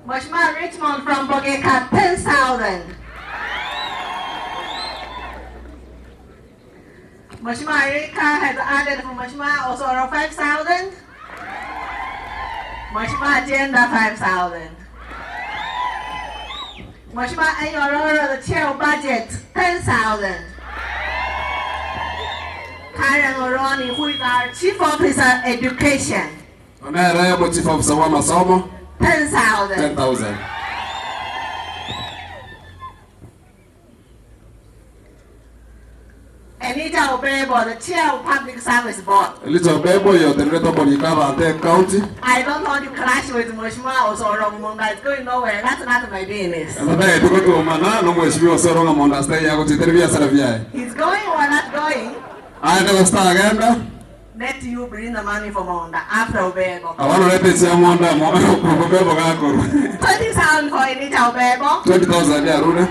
Mheshimiwa Richmond from Bogeka, 10,000. Mheshimiwa Erika has added for Mheshimiwa Osoro 5,000. Mheshimiwa Agenda 5,000. Mheshimiwa Enyororo, the chair of budget, 10,000. Karen Oroni, who is our chief officer education, Onere omochief officer bw'amasomo 10,000. 10,000. Anita Obebo, the chair of Public Service Board. Elija Obebo oyo otenerete oboriko abanto ecounty. I don't want to clash with Mheshimiwa Osoro Munga. It's going nowhere. That's not my business. Ntotageti gotuomana na omweshimiwa Osoro ng'a mondo ase taiyo agochitere ebiasara biaye. He's going or not going. Aende gose tagenda. Let you bring the money for Monda after Obebo. Abana orete chia Monda amo Obebo gakorwa. 20,000 for Anita Obebo. 20,000 yarure.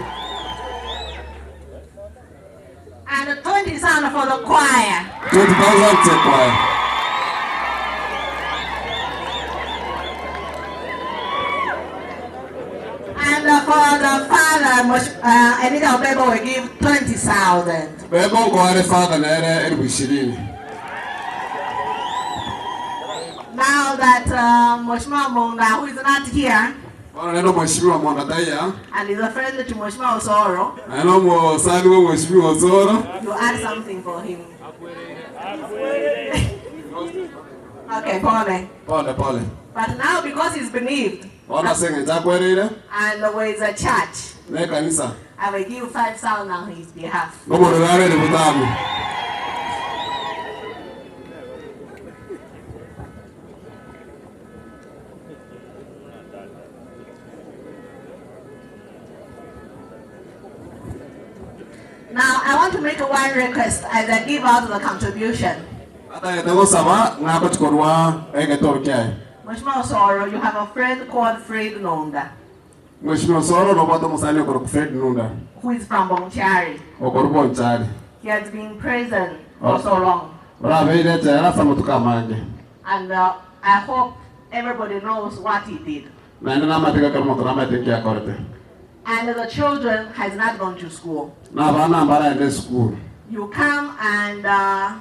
And 20,000 for the choir. 20,000 to choir. And for the father, Anita Obebo will give 20,000. Bebo nkoare father nere elifu ishirini. Now that Mheshimiwa Monda, who is not here, Bono nere Mheshimiwa Monda taiya. And is a friend to Mheshimiwa Osoro. Naende omosani bwa Mheshimiwa Osoro. You add something for him. Okay, pole. Pole pole. But now because he's believed. Bono ase eng'encho akwereire. And with the church. Na ekanisa. I will give 5,000 on his behalf. Ngomorora are botambe. Now I want to make one request as I give out the contribution. Atagete gosaba ng'a agochi korwa egetoro kiaye. Mheshimiwa Osoro, you have a friend called Fred Nunda. Mheshimiwa Osoro, nobwate omosani okorokwa Fred Nunda. Who is from Bonchari. Okorwa Bonchari. He has been in prison for so long. Orabeire echela ase amatuko amange. And uh, I hope everybody knows what he did. Naende namateka ekero omonto namaete nki akorete. And the children has not gone to school. Na abana mbaraende esukuru. You come and uh,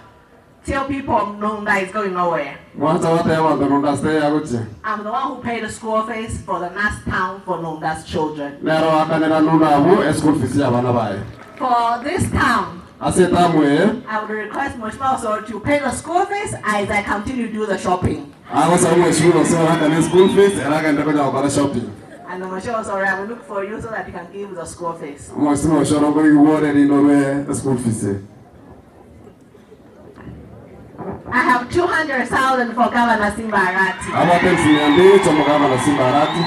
tell people Nunda is going nowhere. Mwancha gotebia abanto Nunda ase teiyo agochia. I'm the one who paid the school fees for the last town for Nunda's children. Nere oakanera Nunda abwo eschool fees y'abana baye. For this town, Ase etamu eye. I would request Mheshimiwa Osoro to pay the school fees as I continue to do the shopping. Agosaba Mheshimiwa Osoro aakane school fees ere agende konya gokora shopping. And Mheshimiwa Osoro, I will look for you so that you can give the school fees. Mheshimiwa Osoro nkorigigwa ore erinde orue school fees eye. I have 200,000 for Governor Simba Arati. Abwate elfu mia mbili cha Mugavana Simba Arati.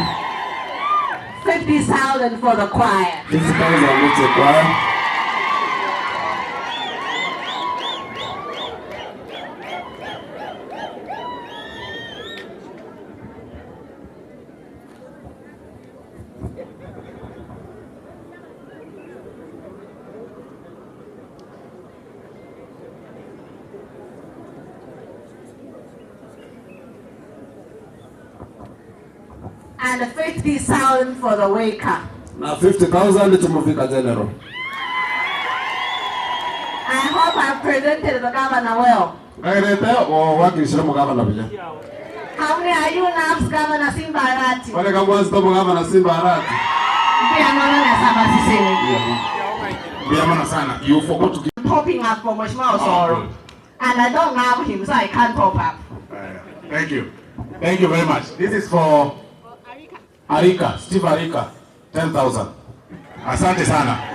50,000 for the choir. 50,000 gochia choir. And 50,000 for the waker. Na 50,000 to Muvika General. I hope I've presented the governor well. Ngagerete gwakirishire omogabana buya. How many are you loves Governor Simba Arati? Bareka mwanzete omogabana Simba Arati. Mbuya mono na sabasiseni. Mbuya mono sana. You forgot to give. Popping up for Mheshimiwa Osoro. And I don't have him, so I can't pop up. Thank you. Thank you very much. This is for Arika, Steve Arika, 10,000. Asante sana.